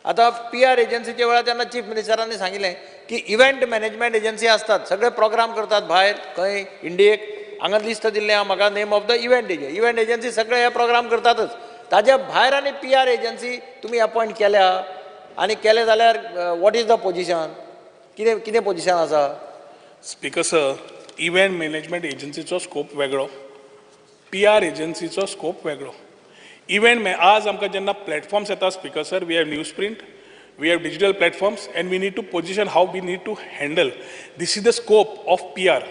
आतां पी आर एजन्सीच्या वेळार तेन्ना चीफ मिनिस्टरांनी सांगिल्लें की इव्हेंट मॅनेजमेंट एजन्सी आसतात, सगळे प्रोग्राम करतात भायर खंय इंडियेक, हांगा लिस्ट दिल्लें आहा म्हाका name of the event agency. Event agency सगळे हे प्रोग्राम करतातच, ताज्या भायर आनी पी आर एजन्सी तुमी अपॉयंट केल्या आनी केले जाल्यार what is the position, कितें कितें पोजिशन आसा? स्पीकर सर, इव्हेंट मॅनेजमेंट एजन्सीचो स्कोप वेगळो, पी आर एजन्सीचो स्कोप वेगळो. इव्हेंट आज आमकां जेन्ना प्लॅटफॉर्म्स येता speaker sir, we have news print, we have digital platforms and we need to position how we need to handle. This is the scope of P R.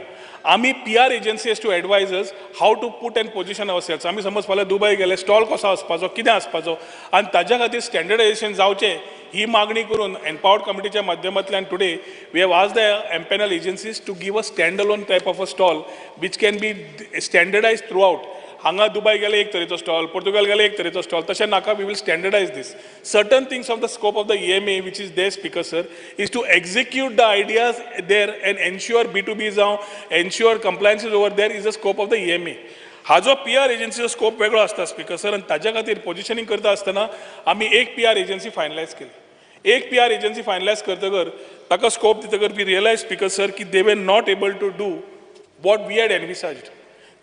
आमी P R agency has to advise us how to put and position ourselves. आमी समज फाल्यां दुबय गेले, स्टॉल कसो आसपाचो, कितें आसपाचो आनी ताज्या खातीर स्टँडर्डायजेशन जावचें ही मागणी करून एम्पावर्ड कमिटीच्या माध्यमांतल्यान today we have asked the empanel agencies to give a stand alone type of a stall which can be standardize throughout. हांगा दुबय गेले एक तरेचो स्टॉल, पोर्तुगाल गेले एक तरेचो स्टॉल, तशें नाका. We will standardize this. Certain things of the scope of the EMA which is there speaker sir is to execute the ideas there and ensure B to B जावं, ensure compliances over there is the scope of the EMA. हाजो पी आर एजन्सीचो स्कोप वेगळो आसता स्पीकर सर आनी ताज्या खातीर पोजिशनींग करता आसतना आमी एक पी आर एजन्सी फायनलायज केली. एक पी आर एजन्सी फायनलायज करतकर ताका scope दितकर we realise speaker sir की they were not able to do what we had envisaged.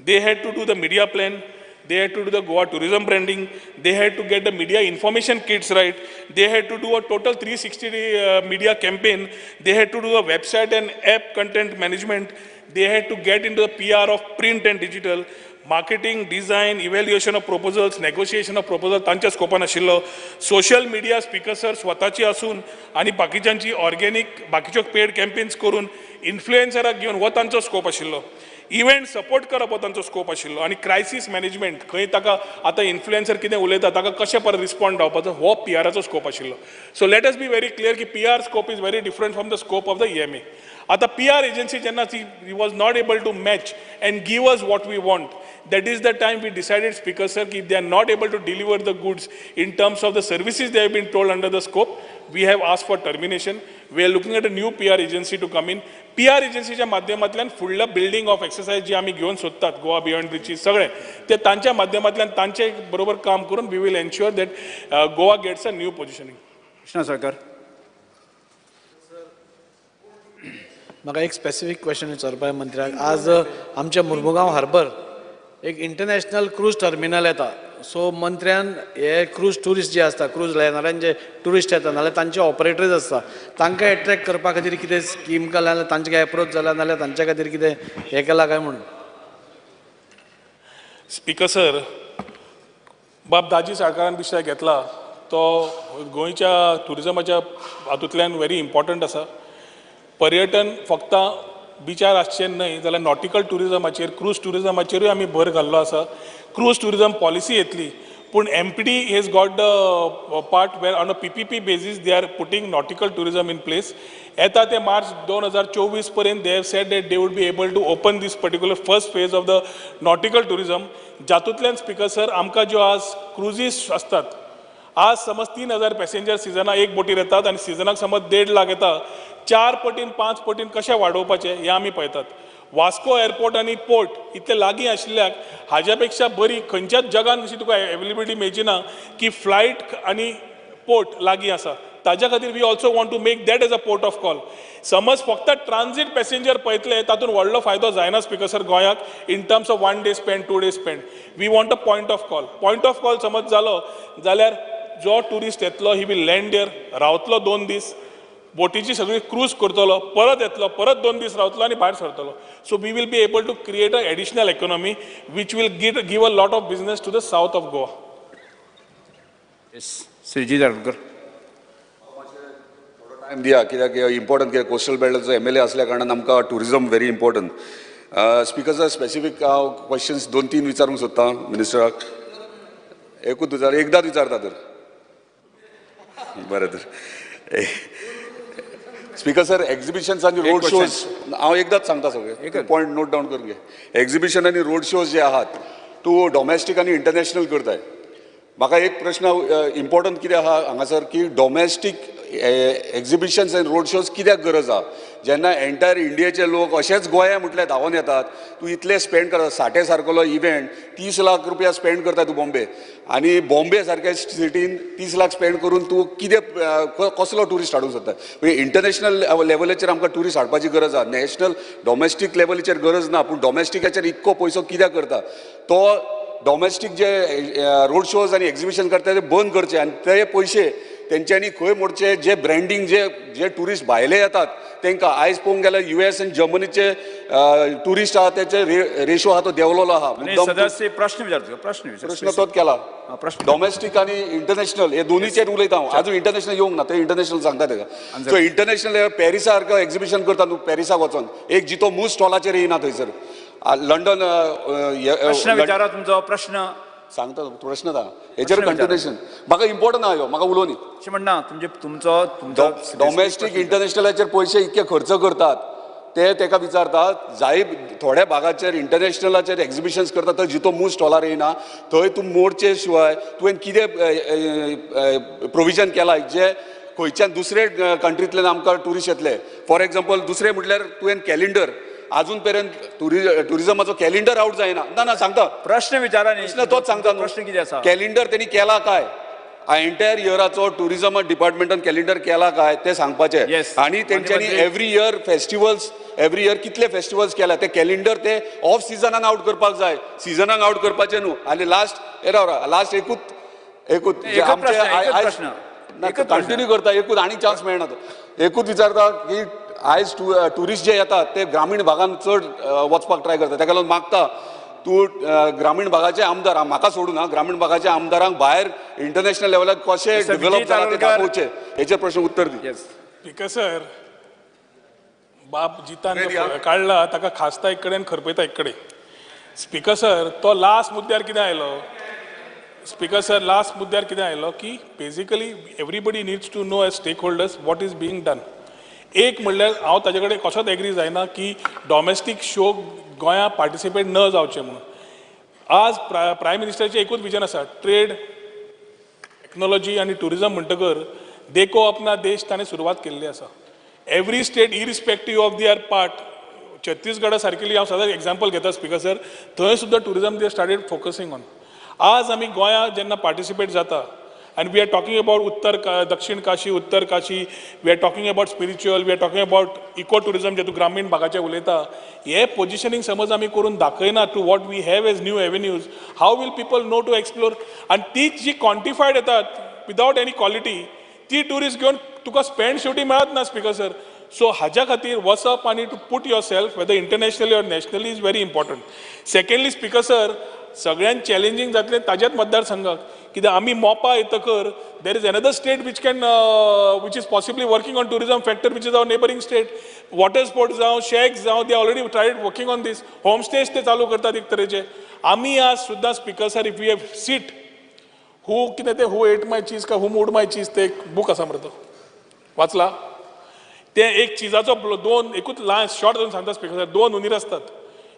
They had to do the media plan, they had to do the Goa tourism branding, they had to get the media information kits right, they had to do a total 360 media campaign, they had to do a website and app content management, they had to get into the PR of print and digital, marketing, design, evaluation of proposals, negotiation of proposals, तांच्या स्कोपान आशिल्लो. सोशल मिडिया स्पीकर सर स्वताची आसून आनी बाकीच्यांची ऑर्गेनीक बाकीच्यो पेड कॅम्पेन्स करून इन्फ्लुएन्सराक घेवन हो तांचो स्कोप आशिल्लो. इव्हेंट सपोर्ट करप हो तांचो स्कोप आशिल्लो आनी क्रायसीस मॅनेजमेंट खंय ताका आतां इन्फ्लुएन्सर कितें उलयता ताका कशें परत रिस्पॉन्ड जावपाचो हो पी आराचो स्कोप आशिल्लो. So let us be very clear की P R scope is very different from the scope of the E M A. आतां पी आर एजन्सी जेन्ना ती was not able to match and give us what we want, that is the time we decided speaker sir की they are not able to deliver the goods in terms of the services they have been told under the scope. We have asked for termination. We are looking at a new PR agency to come in. PR एजन्सीच्या माध्यमांतल्यान फुडलं बिल्डींग ऑफ एक्सरसायज जी आमी घेवन सोदतात गोवा बियॉन्ड ब्रिची सगळें ते तांच्या माध्यमांतल्यान तांचे बरोबर काम करून we will ensure that Goa gets a new positioning. Krishna Sarkar, म्हाका एक स्पेसिफीक क्वेश्चन विचारपाक मंत्र्याक. आज आमच्या मुर्मुगांव हार्बर एक इंटरनॅशनल क्रूज टर्मिनल येता, सो मंत्र्यान हे क्रूज ट्युरिस्ट जे आसता, क्रूज लायनरान जे ट्युरिस्ट येता नाल्यार तांचे ऑपरेटर्स आसता, तांकां एट्रॅक्ट करपा खातीर कितें स्कीम केल्या नाल्यार तांचे काय एप्रोच जाला नाल्यार तांच्या खातीर कितें हें केलां काय म्हणून? स्पीकर सर, बाब दाजी साळकारान विशय घेतला तो गोंयच्या ट्युरिजमाच्या हातूंतल्यान व्हेरी इम्पॉर्टंट आसा. पर्यटन फक्त बिचार आसचें न्हय जाल्यार नॉटिकल ट्युरिजमाचेर, क्रूज ट्युरिजमाचेरूय आमी भर घाल्लो आसा. क्रूज ट्युरिजम पॉलिसी येतली पूण M P D has got the part where on a P P P basis they are putting nautical tourism in place. येता ते मार्च 2024 पर्यंत they have said that they would be able to open this particular first phase of the nautical tourism. जातूंतल्यान स्पीकर सर आमकां ज्यो आज क्रुजीस आसतात, आज समज 3000 पॅसेंजर सिजनाक एक बोटीर येतात आनी सिजनाक समज 1.5 लाख येता, 4 पटीन 5 पटीन कशें वाडोवपाचें हें आमी पळयतात. वास्को एअरपोर्ट आनी पोर्ट इतले लागीं आशिल्ल्याक हाज्या पेक्षा बरी खंयच्याच जगान अशी तुका एवेलेबिलिटी मेळची ना की फ्लायट आनी पोर्ट लागीं आसा. ताज्या खातीर we also want to make that as a port of call. समज फक्त ट्रान्जीट पॅसेंजर पळयतले तातूंत व्हडलो फायदो जायना स्पीकर सर गोंयाक in terms of 1 day spend, 2 day spend. We want a point of call. Point of call समज जालो जाल्यार जो ट्युरिस्ट येतलो he will land there, रावतलो 2 दीस, बोटीची सगळी क्रूज करतलो, परत येतलो, परत 2 दीस रावतलो आनी भायर सरतलो. So we will be able to create a additional economy which will give a lot of business to the south of Goa. Shri Jadurkar, time दिया कित्याक इम्पॉर्टंट कित्याक कोस्टल बेल्टाचो एम एल ए आसल्या कारणान आमकां tourism very important. Speaker sir, specific हांव क्वेश्चन्स 2-3 विचारूंक सोदता मिनिस्टराक. एकूच विचार, एकदांच विचारता तर बरें तर. स्पीकर सर, एक्झिबिशन्स आनी रोड शोज हांव एकदांच सांगता सगळे पॉयंट नोट डावन करून घे. एक्झिबिशन आनी रोड शोज जे आहात तूं डॉमेस्टीक आनी इंटरनॅशनल करताय, म्हाका एक प्रश्न इम्पॉर्टंट कितें आहा हांगासर की domestic exhibitions and road shows कित्याक गरज आहा जेन्ना एंटायर इंडियेचे लोक अशेच गोंया म्हटल्यार धांवून येतात. तूं इतले स्पेंड करता, साठे सारकोलो इव्हेंट 30 लाख रुपया स्पेंड करता तूं बॉम्बे, आनी बॉम्बे सारक्या सिटीन 30 लाख स्पेंड करून तूं कितें कसलो ट्युरिस्ट हाडूंक सोदता? म्हणजे इंटरनॅशनल लेवलाचेर आमकां ट्युरिस्ट हाडपाची गरज आहा, नॅशनल डॉमेस्टीक लेवलाचेर गरज ना. पूण डॉमेस्टिकाचेर इतको पयसो कित्याक करता? तो डॉमेस्टीक जे रोड शोज आनी एक्झिबिशन करता ते बंद करचे आनी ते पयशे तेंच्यांनी खंय मोडचे, जे ब्रँडींग जे जे ट्युरिस्ट भायले येतात तांकां. आयज पळोवंक गेल्यार US आनी जर्मनीचे ट्युरिस्ट आहा तेचे रेशो आहा तो देंवलेलो आहा. सदस्य प्रश्न विचारता, प्रश्न तोच केला, डॉमेस्टीक आनी इंटरनॅशनल हे दोनीचेर उलयता हांव. आजून इंटरनॅशनल येवंक ना, ते इंटरनॅशनल सांगता तेका. सो इंटरनॅशनल पॅरिसा सारको एक्झिबिशन करता न्हू, पॅरिसाक वचोन एक जितो मूस स्टॉलाचेर येयना थंयसर. लंडन प्रश्न विचारा, तुमचो प्रश्न सांगता, प्रश्न ता हेचेर कंटिन्युएशन म्हाका इम्पॉर्टंट आहा ह्यो, म्हाका उलोवनी अशें म्हणना. तुमचो डॉमेस्टीक इंटरनॅशनलाचेर पयशे इतके खर्च करतात ते तेका विचारतात. जाय थोड्या भागाचेर इंटरनॅशनलाचेर एक्झिबिशन्स करता थंय जितो मूस स्टॉलार येयना, थंय तूं मोडचे शिवाय तुवें कितें प्रोविजन केलां जे खंयच्यान दुसरे कंट्रींतल्यान आमकां ट्युरिस्ट येतले? फॉर एग्जाम्पल दुसरें म्हटल्यार तुवें कॅलेंडर अजून पर्यंत टुरिझमाचो कॅलेंडर आउट जायना. ना ना सांगता, प्रश्न विचारा, प्रश्न तोच सांगता. प्रश्न कितें आसा? कॅलेंडर तेणी केला काय? एंटायर इयराचो टुरिझम डिपार्टमेंटान कॅलेंडर केला काय तें सांगपाचें. आनी तेंच्यांनी every year festivals, every year कितले फेस्टिवल्स केला ते कॅलेंडर ते ऑफ सिजनान आउट करपाक जाय, सिजनाक आउट करपाचें न्हू. आनी लास्ट लास्ट एकूच एकूच आमचे कंटिन्यू करता, एकूच आनी चान्स मेळना. एकूच विचारता की आयज ट्युरिस्ट जे येतात ते ग्रामीण भागान चड वचपाक ट्राय करता, ताका लागून मागता तूं ग्रामीण भागाचे आमदार, म्हाका सोडून ग्रामीण भागाच्या आमदारांक भायर इंटरनॅशनल लेवलार कशें डेव्हलप जाला ते दाखोवचें, हेचेर प्रश्न उत्तर दी. स्पीकर सर, बाब जितान काडला ताका खासता एक कडेन, खरपयता एक कडेन. स्पीकर सर, तो लास्ट मुद्द्यार कितें आयलो? स्पीकर सर, लास्ट मुद्द्यार कितें आयलो की basically everybody needs to know as stakeholders what is being done. एक म्हणल्यार हांव ताजे कडेन कसोच एग्री जायना की डॉमेस्टीक शो गोंया पार्टिसिपेट न जावचें म्हणून. आज प्रायम मिनिस्टराचें एकूच विजन आसा, ट्रेड, टेक्नॉलॉजी आनी ट्युरिजम. म्हणटकर देखो अपना देश ताणें सुरवात केल्ली आसा. Every state irrespective of their part, छत्तीसगडा सारकेली हांव सदांच एग्जाम्पल घेता स्पीकर सर, थंय सुद्दां tourism they started focusing on. आज आमी गोंया जेन्ना पार्टिसिपेट जाता and we are talking about Uttar Dakshin Kashi, Uttar Kashi, we are talking about spiritual, we are talking about eco tourism जे तूं ग्रामीण भागाचे उलयता, हे पोजिशनींग समज आमी करून दाखयना to what we have as new avenues, how will people know to explore? आनी तीच जी क्वांटिफायड येतात विदावट एनी क्वॉलिटी, ती ट्युरिस्ट घेवन तुका स्पेंड शेवटी मेळत ना स्पीकर सर. सो हाज्या खातीर वचप आनी to put yourself whether internationally or nationally is very important. Secondly speaker sir, सगळ्यांत चॅलेंजींग जातलें ताज्याच मतदारसंघाक, कित्याक आमी Mopa येतकर there is another state which can which is possibly working on tourism factor which is our neighbouring state. Water sports जावं, शॅक्स जावं, they already tried working on this. Homestays ते चालू करतात एक तरेचे. आमी आज सुद्दां speaker sir, if we have sit who कितें तें हू एट माय चीज काय हू मूड माय चीज ते एक बूक आसा मरे, तो वाचला? ते एक चिजाचो दोन एकूच ल्हान शॉर्ट दोन सांगता स्पीकर सर, दोन हुनीर आसतात.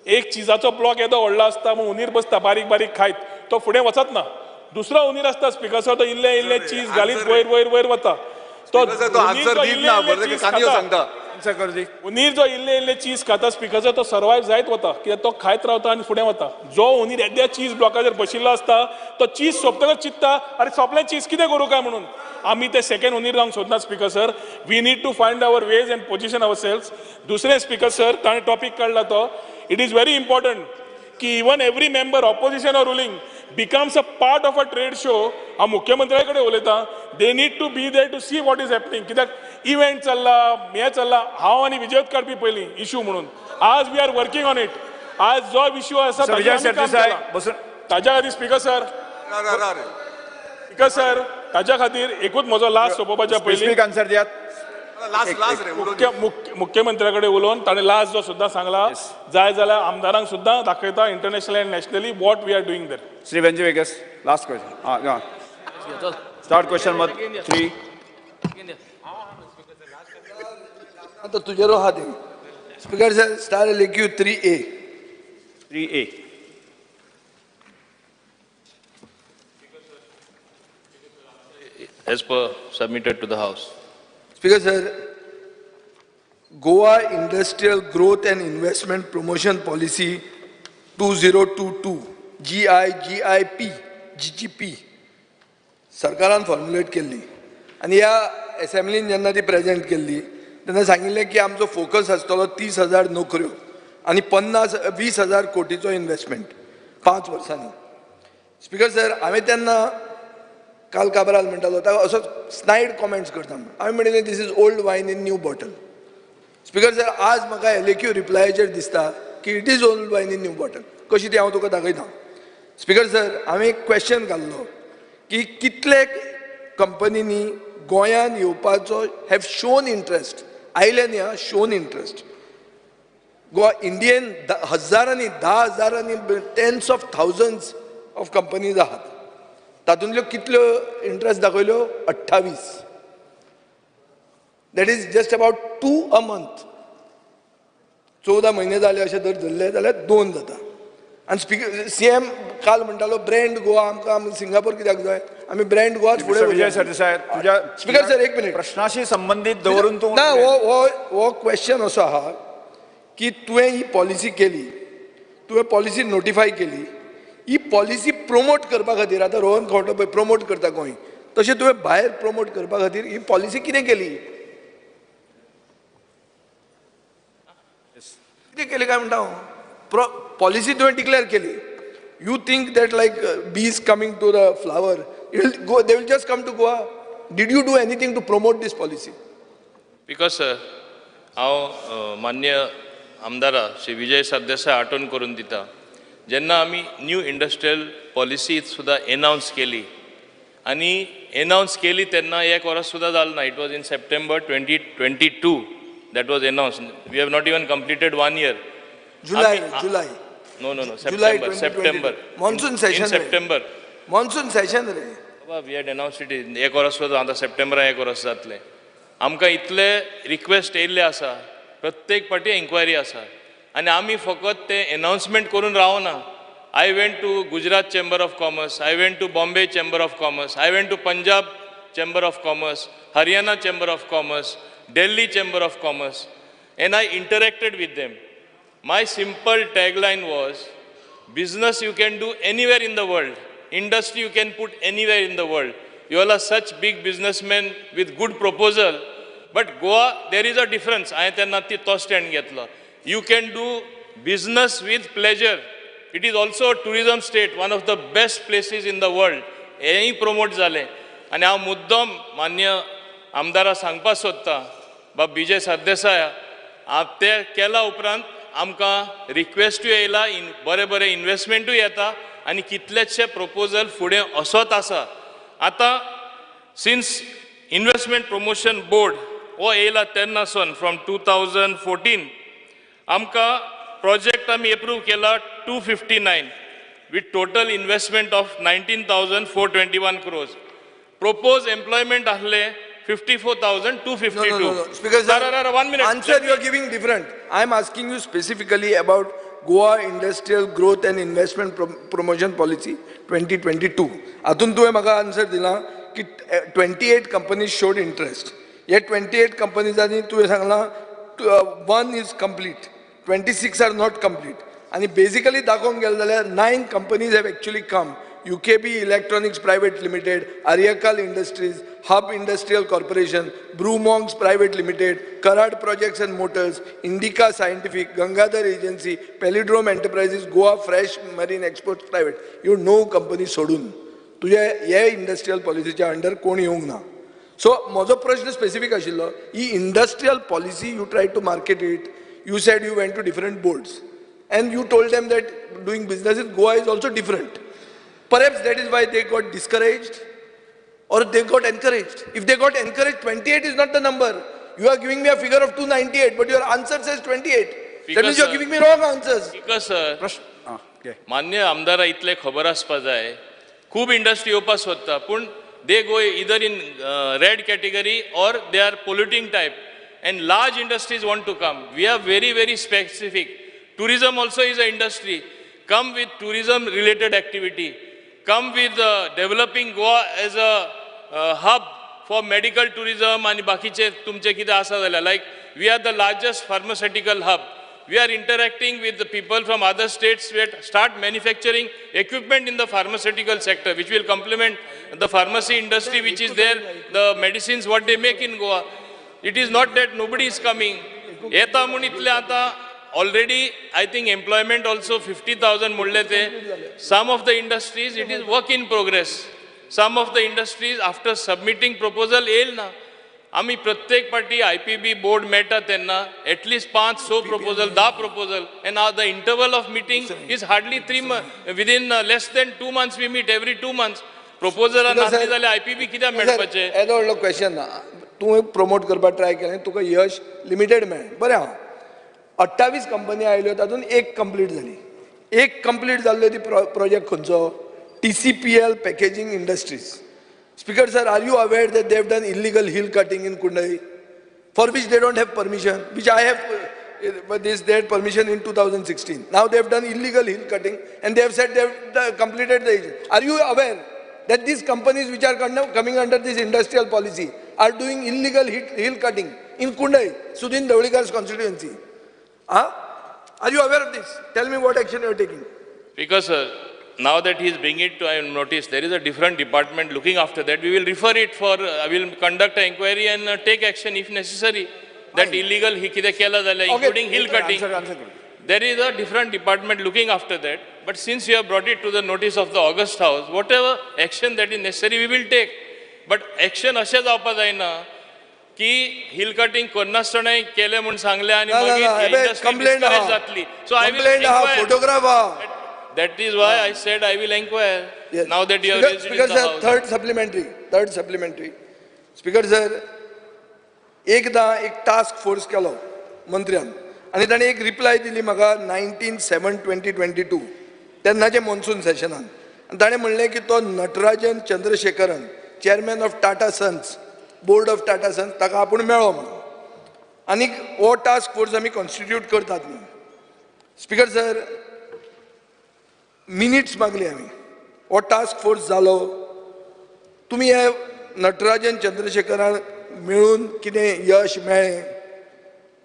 एक चिजाचो ब्लॉक येदो व्हडलो आसता म्हूण हुनीर बसता बारीक बारीक खायत, तो फुडें वचत ना. दुसरो हुनीर आसता स्पीकर सर, तो इल्लें इल्लें चीज घालीत वयर वयर वयर वता. तो हुनीर जो इल्लें इल्लें चीज खाता स्पीकर सर, तो सर्वायव जायत वता, कित्याक तो खायत रावता आनी फुडें वता. जो हुनीर येद्या चीज ब्लॉकाचेर बशिल्लो आसता तो चीज सोंपतकच चिंत्ता आरे सोंपलें चीज कितें करूं काय म्हणून. आमी ते सेकंड हुनीर जावंक सोदना speaker sir. We need to find our ways and position ourselves. दुसरें स्पीकर सर, ताणें टॉपीक काडला तो it is very important की even every member opposition or ruling becomes a part of a trade show. हांव मुख्यमंत्र्या कडेन उलयतां, they need to be there to see what is happening. कित्याक इव्हेंट चल्ला, हें चल्ला, हांव आनी विजयोत काडपी पयलीं इशू म्हणून. आज we are working on it. आज जो इशू आसा ताज्या खातीर स्पीकर सर, स्पीकर सर ताज्या खातीर एकूच म्हजो लास्ट सोंपोवपाच्या पयलीं आन्सर दियात. मुख्यमंत्र्या कडेन उलोवन ताणें लास्ट जो सुद्दां सांगला, जाय जाल्यार आमदारांक सुद्दां दाखयता international and nationally what we are doing there. Shri Venzy Viegas, last question. Start question number 3. आतां तुजेरो आहा ते speaker sir, star LAQ 3A. 3A. as per submitted to the House. Speaker sir, Goa Industrial Growth and Investment Promotion Policy 2022 GIGIP GGP सरकारान फॉर्म्युलेट केल्ली आनी ह्या एसेंब्लीन जेन्ना ती प्रेजेंट केल्ली तेन्ना सांगिल्लें की आमचो फोकस आसतलो 30,000 नोकऱ्यो आनी 20,000 कोटीचो इन्वेस्टमेंट 5 वर्सांनी. स्पीकर सर, हांवें तेन्ना काल काबराल म्हणटालो ताका असो स्नायड कॉमेंट्स करता म्हण हांवें म्हणिल्लें this is old wine in new bottle. Speaker sir, आज म्हाका LAQ रिप्लायाचेर दिसता की it is old wine in new bottle. कशी ती हांव तुका दाखयता. स्पीकर सर, हांवें एक क्वेश्चन घाल्लो की कितले कंपनींनी गोंयांत येवपाचो have shown interest, आयले न्ही हा, शोन इंट्रस्ट. गोवा इंडियन हजारांनी, 10,000 tens of thousands of companies आहात, तातूंतल्यो कितल्यो interest दाखयल्यो? 28. That is just about 2 a month. 14 म्हयने जाले अशें जर धरले जाल्यार 2 जाता. आनी स्पीकर CM काल म्हणटालो ब्रँड गोवा, आमकां सिंगापूर कित्याक जाय, आमी ब्रँड गोवाच फुडें. विजय सरदेसाय, तुज्या स्पीकर सर एक मिनिट, प्रश्नाशी संबंदीत दवरून तूं ना, हो हो क्वेश्चन असो आहा की तुवें ही पॉलिसी केली, तुवें पॉलिसी नोटिफाय केली, ही पॉलिसी प्रमोट करपा खातीर आतां रोहन खंवटो पळय प्रमोट करता गोंय, तशें तुवें भायर प्रमोट करपा खातीर ही पॉलिसी कितें केली, कितें केली काय म्हणटा हांव? पॉलिसी तुवें डिक्लेअर केली. You think that like bees coming to the flower, go, they will just come to Goa. Did you do anything to promote this policy? Because sir, हांव मान्य आमदारा श्री विजय सरदेसाय आठवण करून दिता, जेन्ना आमी न्यू इंडस्ट्रियल पॉलिसी सुद्दां एनावन्स केली आनी एनावन्स केली तेन्ना एक वर्स सुद्दां जालें ना. It was in September 2022 that was announce. We have not even completed 1 year. July, July. No, no, no. September, September. Monsoon session. In September. Monsoon session रे. बाबा, we had announced it. एक वर्स सुद्दां आतां सप्टेंबरान एक वर्स जातलें. आमकां इतले रिक्वेस्ट येयल्ले आसा, प्रत्येक पाटी एन्क्वायरी आसा आनी आमी फकत ते एनावन्समेंट करून रावना. I went to Gujarat Chamber of Commerce, I went to Bombay Chamber of Commerce, I went to Punjab Chamber of Commerce, Haryana Chamber of Commerce, Delhi Chamber of Commerce, and I interacted with them. My simple tagline was, business you can do anywhere in the world, industry you can put anywhere in the world. You all are such big businessmen with good proposal, but Goa, there is a difference. I तेन्ना ती तो stand घेतलो. You can do business with pleasure. It is also a tourism state, one of the best places in the world. हेंय promote जालें. आनी हांव मुद्दम मान्य आमदारा सांगपाक सोदतां, बाब विजय सरदेसाय, ते केल्या उपरांत आमकां रिक्वेस्टूय येयला, बरे बरे इन्वेस्टमेंटूय येता आनी कितलेशे प्रपोजल फुडें असोच आसा. आतां सिन्स इन्वेस्टमेंट प्रमोशन बोर्ड हो येयला तेन्ना सावन फ्रॉम 2014 आमकां प्रोजेक्ट आमी एप्रूव केला 259 with total investment of 19,421 crores. Propose employment आसले 54,252. No, no, no. Speaker sir, sir, 1 minute. Answer you are giving different. I am asking you specifically about Goa Industrial Growth and Investment Promotion Policy 2022. आतून तुवें म्हाका आन्सर दिला की 28 companies showed interest. हे 28 कंपनीजांनी तुवें सांगलां 1 is complete, 26 are not complete. आनी बेसिकली दाखोवंक गेलें जाल्यार 9 companies have actually come. UKB Electronics Private Limited, Aryakal Industries, Hub Industrial Corporation, Brewmonks Private Limited, Karad Projects and Motors, Indica Scientific, Gangadhar Agency, Palindrome Enterprises, Goa Fresh Marine Exports Private. You know company सोडून तुझे हे इंडस्ट्रियल पॉलिसीच्या अंडर कोण येवंक ना. सो म्हजो प्रश्न स्पेसिफीक आशिल्लो, ही industrial policy you try to market it, you said you went to different boards and you told them that doing business in Goa is also different. Perhaps that is why they got discouraged or they got encouraged. If they got encouraged, 28 is not the number. You are giving me a figure of 298, but your answer says 28. Because, that means you are giving me wrong answers. Because, sir, मान्य आमदारा इतले खबर आसपा जाय, खूब इंडस्ट्री येवपाक सोदता, पूण they go either in red category or they are polluting type, and large industries want to come. We are very, very specific. Tourism also is an industry. Come with tourism related activity. Come with developing Goa as a hub for medical tourism आनी बाकीचे तुमचे कितें आसा जाल्यार, like we are the largest pharmaceutical hub. We are interacting with the people from other states. We start manufacturing equipment in the pharmaceutical sector, which will complement the pharmacy industry which is there, the medicines what they make in Goa. It is not that nobody is coming. येता म्हूण इतलें आतां already I think employment also 50,000 म्हणले ते. Some of the industries it is work in progress. Some of the industries after submitting proposal येयल ना. आमी प्रत्येक पाटी IPB board मेळटा तेन्ना at least 5-6 proposal, 10 proposal, and the interval of meeting is hardly 3 months. Within less than 2 months we meet every 2 months. प्रपोजलां नासली जाल्यार IPB कित्याक मेळपाचें? येदो व्हडलो क्वेश्चन ना. तुवें प्रमोट करपाक ट्राय केलें, तुका यश लिमिटेड मेळ्ळें. बरें आहा, 28 कंपनी आयल्यो, तातूंत एक कंप्लीट जाली. एक कंप्लीट जाल्लो ती प्रोजेक्ट खंयचो? TCPL packaging industries. Speaker sir, are you aware that they have done illegal hill cutting in Kundai, for which they don't have permission, which I have, this they had permission in 2016. Now they have done illegal hill cutting and they have said they have completed the issue. Are you aware that these companies which are coming under this industrial policy are doing illegal hill cutting in Kundai, Sudin Davlikar's constituency? Huh? Are you aware of this? Tell me what action you are taking. Because sir, now that he is bringing it to I notice, there is a different department looking after that. We will refer it for, I will conduct an inquiry and take action if necessary. That illegal he kide kela zale, including hill cutting. Answer. There is a different department looking after that. But since you have brought it to the notice of the August House, whatever action that is necessary, we will take. But action अशें जावपा जायना की हिल कटिंग करनासतना केलें म्हूण सांगलें आनी मागीर इंडस्ट्री डिस्करेज जातली. So I will inquire. Photograph. That is why I said I will inquire. Yes. Now that you have raised it in the house. Third supplementary. Speaker sir, एकदा एक टास्क फोर्स केलो मंत्र्यान आनी ताणें एक रिप्लाय दिली म्हाका 19/7/2022 तेन्नाचे मॉन्सून सेशनान. आनी ताणें म्हणलें की तो Natarajan Chandrasekaran, chairman of Tata Sons, board of Tata Sons, ताका आपूण मेळ्ळो म्हणून आनी हो टास्क फोर्स आमी कॉन्स्टिट्यूट करतात म्हणून. स्पीकर सर, मिनिट्स मागली आमी. हो टास्क फोर्स जालो, तुमी हे नटराजन चंद्रशेखरान मेळून कितें यश मेळ्ळें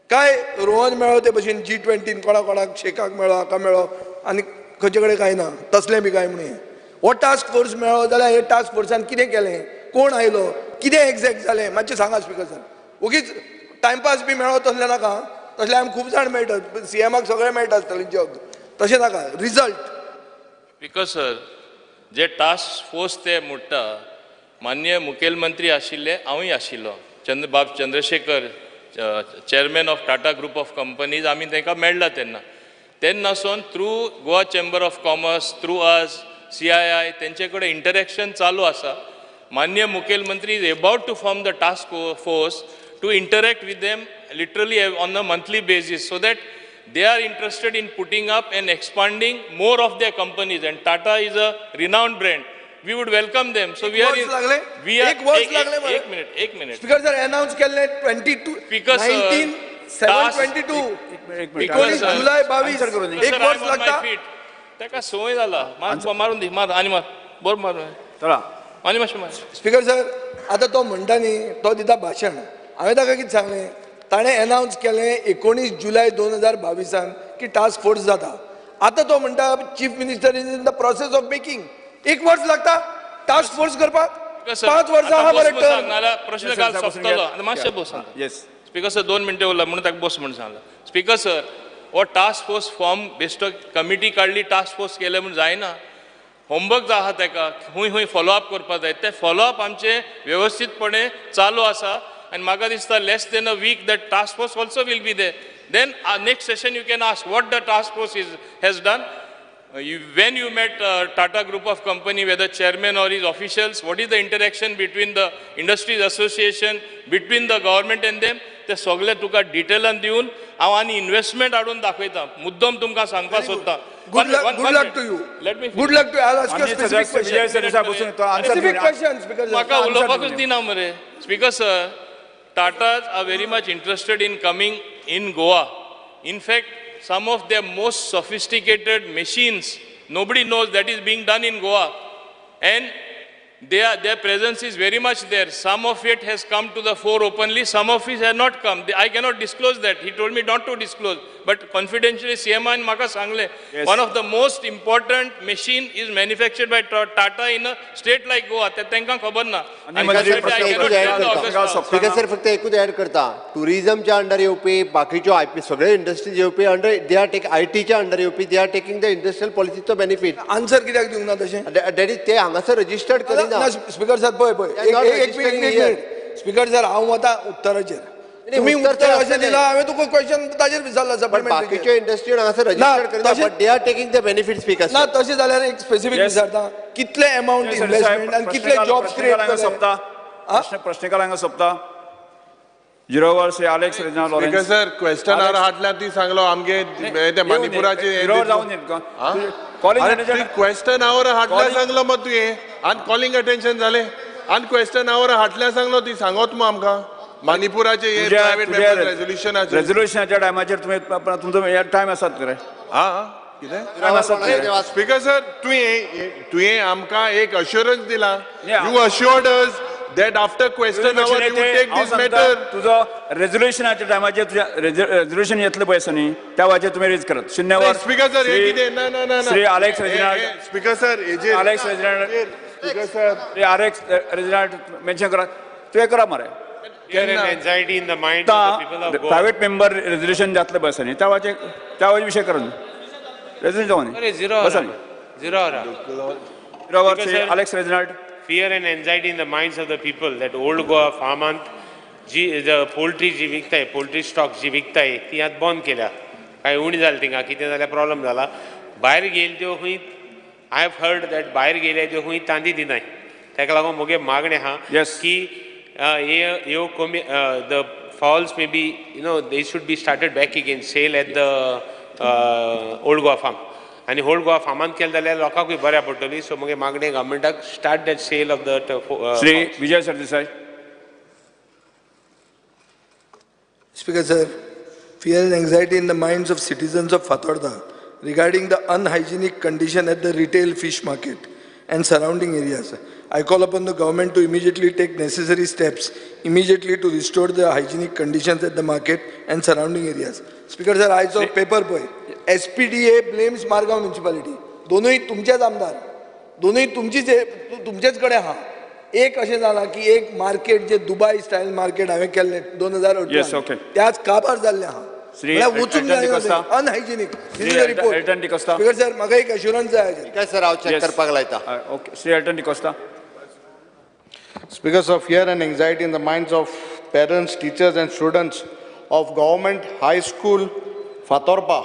काय? रोहन मेळ्ळो ते भशेन G20 कोणा कोणाक शेखाक मेळ्ळो, हाका मेळ्ळो आनी खंयचे कडेन कांय ना तसलें बी कांय म्हणून. हो टास्क फोर्स मेळ्ळो जाल्यार हे टास्क फोर्सान कितें केलें, कोण आयलो, कितें एग्जॅक्ट जालें मातशें सांगा स्पीकर सर. ओगीच टायमपास बी मेळ्ळो तसलें नाका, तसलें आमकां खूब जाण मेळटात, CMाक सगळें मेळटा आसतलें जग, तशें नाका. रिजल्ट. स्पीकर सर, जे टास्क फोर्स ते म्हणटा, माननीय मुखेलमंत्री आशिल्ले, हांवूय आशिल्लो, बाब Chandrasekhar chairman of Tata group of companies, आमी तांकां मेळ्ळा तेन्ना. तेन्नासून through Goa chamber of commerce, through us, CII, तेंचे कडेन इंटरेक्शन चालू आसा. माननीय मुखेलमंत्री is about to form the task force to interact with them literally on a monthly basis, so that they are interested in putting up and expanding more of their companies, and Tata is a renowned brand. We would welcome them. So we are in, we are एक minute. Speaker sir, announce केल्ले 19/7/22 जुलै 22, एक वर्स लागता. ताका संवय जाला. मारून दी, मार आनी मार, बरोबर मार, चला आनी मातशें मार. स्पीकर सर, आतां तो म्हणटा न्ही, तो दिता भाशण. हांवें ताका कितें सांगलें, ताणें एनावन्स केलें 19 जुलय 2022 की टास्क फोर्स जाता. आतां तो म्हणटा chief minister is in the process of making. एक वर्स लागता टास्क फोर्स करपाक? 5 वर्सां आहा बरें. प्रश्न काल सोंपतलो. आतां मातशें बस. येस स्पीकर सर, 2 मिनटां उरला म्हणून ताका बस म्हूण सांगलां. स्पीकर सर, हो टास्क फोर्स फॉर्म बेश्टो कमिटी काडली, टास्क फोर्स केलें म्हूण जायना. होमवर्क आहा ताका, खूंय खूंय फॉलोअप करपाक जाय. ते फॉलोअप आमचे वेवस्थीतपणे चालू आसा आनी म्हाका दिसता less than a week that task force also will be there. Then next session you can ask what the task force is has done. When you met Tata Group of Company, whether chairman or his officials, what is the interaction between the industries association, between the government and them? ते सगळे तुका डिटेलान दिवन हांव आनी इन्वेस्टमेंट हाडून दाखयता. मुद्दम तुमकां सांगपाक सोदता. Good luck to you. Let me Good luck to you. I'll ask you a specific question. Specific questions because म्हाका उलोवपाकूच दिना मरे. Speaker sir, Tatas are very much interested in coming in Goa. In fact, some of their most sophisticated machines, nobody knows that is being done in Goa. And Their presence is very much there. Some of it has come to the fore openly, some of it has not come. I cannot disclose that. He told me not to disclose. But confidentially, CMI म्हाका सांगलें, one of the most important machine is manufactured by Tata in a state like Goa. ते तांकां खबर ना. स्पीकर सर, फक्त एकूच ऍड करता, टुरिझमच्या अंडर येवपी बाकीच्यो आयपी सगळे इंडस्ट्रीज येवपी under they are take आयटीच्या under येवपी they are taking the industrial पॉलिसीचो benefit. Answer कित्याक दिवंक ना तशें? That is ते हांगासर रजिस्टर्ड करिना. स्पीकर सर, पळय पळय एक मिनिट. स्पीकर सर, हांव वता उत्तराचेर. तुमी उत्तर अशें दिलां, हांवें तुका क्वेश्चन ताजेर विचारला. बाकीच्यो इंडस्ट्री हांगासर रजिस्टर्ड करिना, but they are taking the benefit. Speaker ना, तशें जाल्यार एक स्पेसिफीक विचारता, कितले अमाउंट इन्व्हेस्टमेंट आनी कितले जॉब्स क्रिएट जाले? प्रश्नकाल हांगा सोंपता. Zero hour Shri Alex Reginald Lawrence. Speaker sir, question hour हाडल्या ती सांगलो आमगे ते मणिपुराचे क्वेश्चन our हाडल्या सांगलो मग तुवें आनी कॉलिंग अटेन्शन जालें आनी क्वेश्चन our हाडल्या सांगलो ती सांगत मग आमकां मणिपुराचे प्रायवेट रेजोल्युशनाचेर रेजोल्युशनाच्या टायमाचेर तुवें तुमचो टायम आसात रे. आं कितें स्पीकर सर, तुवें आमकां एक अश्योरन्स दिला. You assured us that after question hour you will take this matter. तुजो रेजोल्युशनाच्या टायमाचेर तुज्या रेजोल्युशन येतलें पळय न्ही, त्या वाचेर तुमी रेज करात. शुन्य वर स्पीकर सर, हे कितें? ना ना ना Shri Alex Reginald. Speaker sir, हेजेर Alex Reginald. Speaker sir, Shri Alex Reginald mention करात. तुवें करा मरे. प्रायवेट मेंबर रेजोल्युशन जातलें पळय न्ही, त्या वाचेर त्या वाचेर विशय करून रेजोल्युशन जावं न्ही. बसा न्ही. Zero hour Shri Alex Reginald. Fear and anxiety in the minds of the people that old Goa farmant ji the poultry जी विकताय, पोल्ट्री स्टॉक जी विकताय ती आतां बंद केल्या. कांय उणी जाली थिंगा, कितें जाल्यार प्रॉब्लम जाला. भायर गेले त्यो खंय, I have heard that भायर गेले त्यो खंय तांदी दिनाय. ताका लागून म्हगे मागणें आहा की ह्यो कमी the fowls may be you know they should be started back again sale at the old Goa farm. आनी ओल्ड गोवा फार्मान केलें जाल्यार लोकांकूय बऱ्या पडटली. सो मगे मागणें गव्हर्मेंटाक start that sale of the Shri Vijay Sardesai. Speaker sir, fear and anxiety in the minds of citizens of Fatorda regarding the unhygienic condition at the retail fish market and surrounding areas. I call upon the government to immediately take necessary steps immediately to restore the hygienic conditions at the market and surrounding areas. Speaker sir, आयचो पेपर पळय, SPDA blames Margao municipality. दोनूय तुमचेच आमदार, दोनूय तुमचीच तुमचेच कडेन आहा. एक अशें जालां की एक मार्केट जे दुबय स्टायल मार्केट हांवें केल्लें 2018, त्याच काबार जाल्लें आहा. वचूंक जायना, unhygienic. Speaker sir, म्हाका एक अश्युरन्स जाय. सर, हांव चॅक करपाक लायता. Okay, Shri Elton D'Costa. Speaker sir, fear and anxiety in the minds of parents, teachers and students of government high school Fatorpa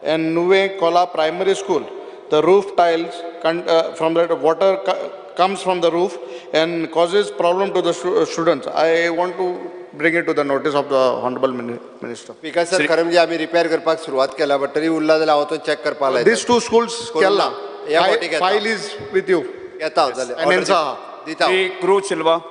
and Nuve Kola Primary School. The roof tiles from the water comes from the roof and causes problem to the students. I want to bring it to the notice of the Honorable Minister. Speaker sir, खरें म्हणजे आमी रिपेअर करपाक सुरवात केला, बट तरी उरला जाल्यार हांव तो चॅक करपाक लायता. These two schools केला. File is with you. येता जाल्यार दिता. Shri Cruz Silva.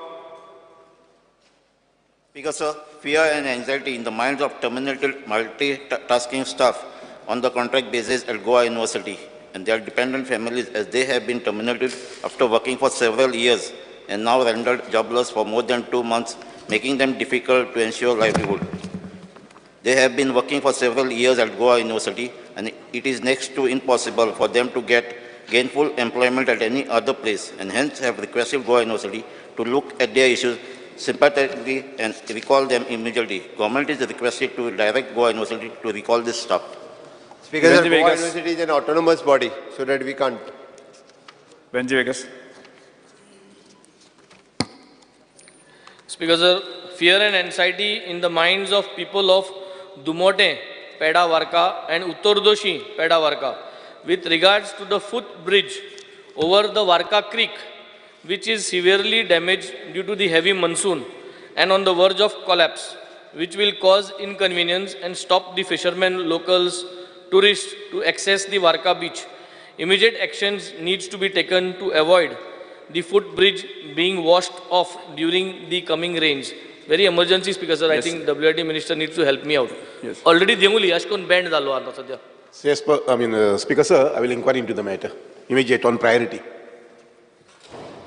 Speaker sir, fear and anxiety in the minds of terminated multitasking staff on the contract basis at Goa University and their dependent families, as they have been terminated after working for several years and now rendered jobless for more than 2 months, making them difficult to ensure livelihood. They have been working for several years at Goa University and it is next to impossible for them to get gainful employment at any other place, and hence have requested Goa University to look at their issues sympathetically and recall them immediately. Government is requested to direct Goa University to recall this staff. Speaker sir, Goa University is an autonomous body, so that we can't. Venzy Vegas. Speaker sir, fear and anxiety in the minds of people of Dumote, Peda Varka and Uttardoshi, Peda Varka, with regards to the footbridge over the Varka Creek, which is severely damaged due to the heavy monsoon and on the verge of collapse, which will cause inconvenience and stop the fishermen, locals, tourists to access the Varka beach. Immediate actions needs to be taken to avoid the footbridge being washed off during the coming rains. Very emergency, Speaker sir. Yes. I think WID minister needs to help me out. Yes. Already देंगुली अशकोन banned जालो आता सध्या. Yes, I mean, Speaker sir, I will inquire into the matter. Immediate on priority.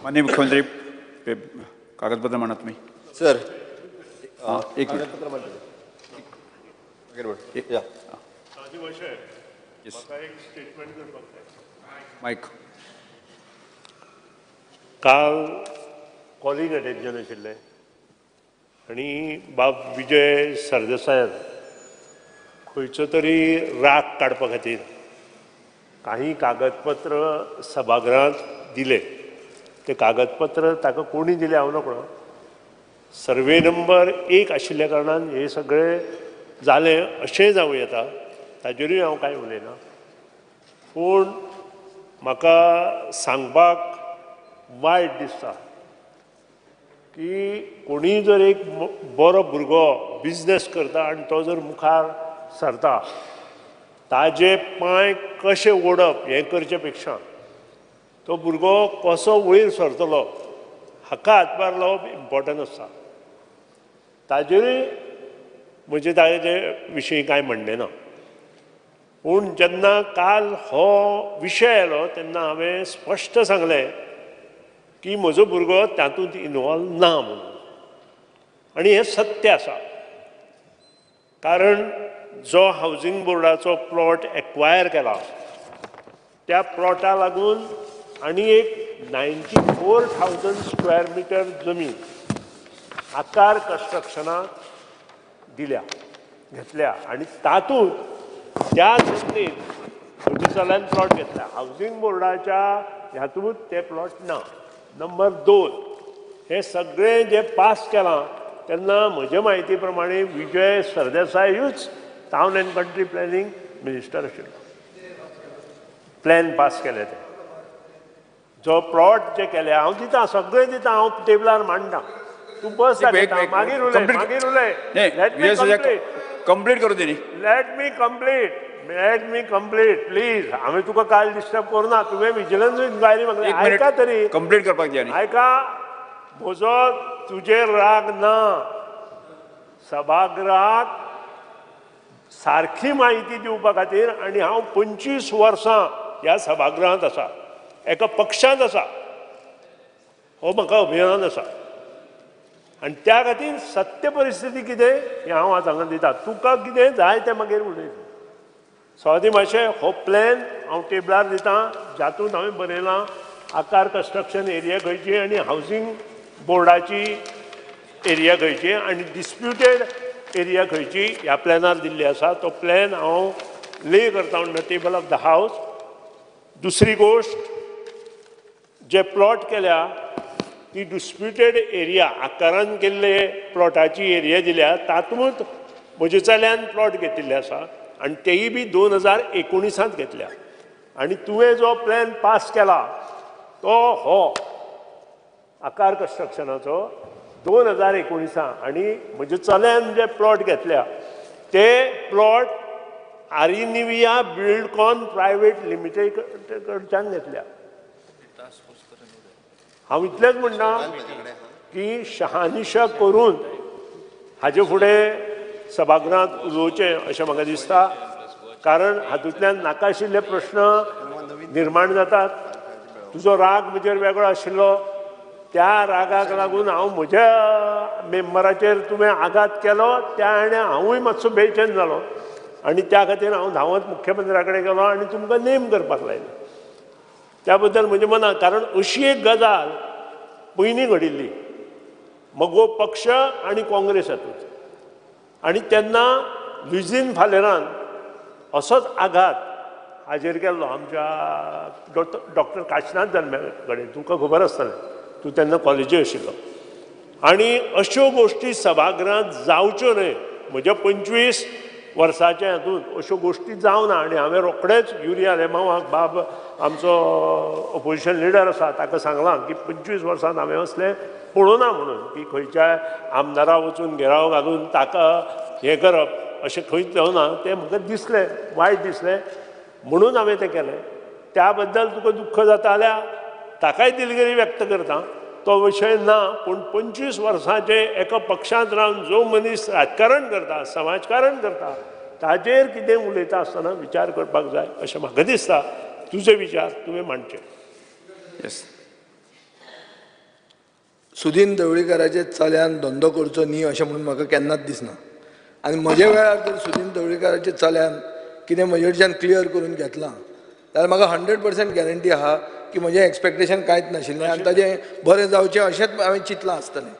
माननीय मुख्यमंत्री, कागदपत्र मांडा तुम्ही. सर, एक मिनिट. मायक. काल कॉलिंग अटेन्शन आशिल्लें आनी बाब विजय सरदेसायान खंयचो तरी राग काडपा खातीर काही कागदपत्र सभागृहांत दिले. ते कागदपत्र ताका कोणी दिले हांव नकळो. सर्वे नंबर 1 आशिल्ल्या कारणान हे सगळें जालें अशें जावं येता, ताजेरूय हांव कांय उलयना. पूण म्हाका सांगपाक वायट दिसता की कोणीय जर एक बरो भुरगो बिजनेस करता आनी तो जर मुखार सरता, ताजे पांय कशे ओडप हें करचे पेक्षा तो भुरगो कसो वयर सरतलो हाका हातभार लावप इम्पॉर्टंट आसता. ताजेरूय म्हजें ताजे विशीं कांय म्हणणें ना. पूण जेन्ना काल हो विशय आयलो तेन्ना हांवें स्पश्ट सांगलें की म्हजो भुरगो तातूंत इनवॉल्व ना म्हणून, आनी हें सत्य आसा. कारण जो हावजींग बोर्डाचो प्लॉट एक्वायर केला त्या प्लॉटा लागून आनी एक 94,000 स्क्वेअर मिटर जमीन आकार कन्स्ट्रक्शनाक दिल्या, घेतल्या आनी तातूंत त्या जमनीत म्हज्या चल्यान प्लॉट घेतला. हावजींग बोर्डाच्या हातूंत ते प्लॉट ना. नंबर 2, हे सगळें जे पास केलां तेन्ना म्हजे म्हायती प्रमाणे विजय सरदेसायूच town and country planning minister आशिल्लो. प्लॅन पास केले ते जो प्लॉट जे केले हांव दिता, सगळें दिता, हांव टेबलार मांडटा, तूं बस दाखयता, मागीर उलय, मागीर उलय. कंप्लीट करूं दी. Let me complete, let me complete please. हांवें तुका काल डिस्टर्ब करूना, तुवें विजिलन्स इन्क्वायरी मागली, आयका तरी कंप्लीट करपाक जाय. आयका, म्हजो तुजेर राग ना. सभागृहाक सारकी म्हायती दिवपा खातीर आनी हांव 25 वर्सां ह्या सभागृहांत आसा, एका पक्षांत आसा, हो म्हाका अभिमान आसा आनी त्या खातीर सत्य परिस्थिती कितें हें हांव आज हांगा दिता. तुका कितें जाय तें मागीर उलयता. स्वाती मातशें हो प्लॅन हांव टेबलार दिता, जातूंत हांवें बरयलां आकार कन्स्ट्रक्शन एरिया खंयची आनी हावजींग बोर्डाची एरिया खंयची आनी डिस्प्युटेड एरिया खंयची ह्या प्लॅनार दिल्ली आसा. तो प्लॅन हांव ले करता on the table of the house. दुसरी गोश्ट, जे प्लॉट केल्या ती डिस्प्युटेड एरिया आकारान केल्ले प्लॉटाची एरिया दिल्या, तातूंत म्हज्या चल्यान प्लॉट घेतिल्ले आसा आनी तेय बी 2019 घेतल्या. आनी तुवें जो प्लॅन पास केला तो हो आकार कन्स्ट्रक्शनाचो 2019 आनी म्हज्या चल्यान जे प्लॉट घेतल्या ते प्लॉट आरिनिविया बिल्डकॉन प्रायवेट लिमिटेड कडच्यान घेतल्या. हांव इतलेंच म्हणटा की शहानिशा करून हाजे फुडें सभागृहांत उलोवचें अशें म्हाका दिसता, कारण हातूंतल्यान नाका आशिल्ले प्रश्न निर्माण जातात. तुजो राग म्हजेर वेगळो आशिल्लो, त्या रागाक लागून हांव म्हज्या मेंबराचेर तुवें आघात केलो, त्या आनी हांवूय मातसो बेचैन जालो आनी त्या खातीर हांव धांवत मुख्यमंत्र्या कडेन गेलो आनी तुमकां नेम करपाक लायलो. त्या बद्दल म्हज्या मनाक, कारण अशी एक गजाल पयलीं घडिल्ली मगो पक्ष आनी काँग्रेस हातूंत, आनी तेन्ना लुईझीन फालेरान असोच आघात हाजेर केल्लो आमच्या डॉक्टर काशिनाथ जल्म्या कडेन. तुमकां खबर आसतलें, तूं तेन्ना कॉलेजी आशिल्लो. आनी अश्यो गोश्टी सभागृहांत जावच्यो न्हय, म्हज्या 25 वर्साच्या हातूंत अश्यो गोश्टी जावना. आनी हांवें रोखडेंच युरी आलेमांवाक, बाब आमचो ओपोजिशन लिडर आसा, ताका सांगलां की 25 वर्सांत हांवें असलें पळोवना म्हणून, की खंयच्याय आमदारा वचून घेराव घालून ताका हें करप अशें खंयच जावना. तें म्हाका दिसलें, वायट दिसलें म्हणून हांवें तें केलें. त्या बद्दल तुका दुख्ख जाता जाल्यार ताकाय दिलगिरी व्यक्त करता, तो विशय ना. पूण 25 वर्सांचे एका पक्षांत रावन जो मनीस राजकारण करता, समाजकारण करता, ताजेर कितें उलयता आसतना विचार करपाक जाय अशें म्हाका दिसता. तुजे विचार तुवें मांडचे. येस. सुदीन ढवळीकाराचे चल्यान धंदो करचो न्ही अशें म्हणून म्हाका केन्नाच दिसना. आनी म्हज्या वेळार जर सुदीन ढवळीकाराचे चल्यान कितें म्हजेकडच्यान क्लियर करून घेतलां जाल्यार म्हाका 100% गॅरंटी आहा की म्हजें एक्सपेक्टेशन कांयच नाशिल्लें आनी ताजें बरें जावचें अशेंच हांवें चिंतलां आसतलें.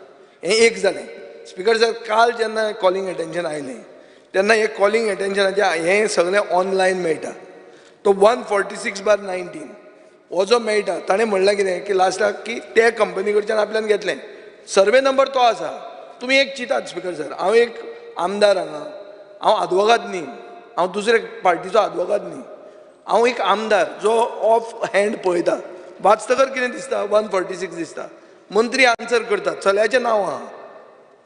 हें एक जालें. स्पिकर सर, काल जेन्ना कॉलिंग एटेन्शन आयलें तेन्ना हें कॉलिंग एटेन्शनाचें हें सगळें ऑनलायन मेळटा. तो 146/19 हो जो मेळटा ताणें म्हणलां कितें की लास्टाक की ते कंपनी कडच्यान आपल्यान घेतलें. सर्वे नंबर तो आसा. तुमी एक चिंतात स्पिकर सर, हांव एक आमदार हांगा, हांव आदवोगाद न्ही, हांव दुसरे पार्टीचो आदवोगाद न्ही, हांव एक आमदार जो ऑफ हँड पळयता. वाचतकर कितें दिसता 146 दिसता. मंत्री आन्सर करता, चल्याचें नांव आहा.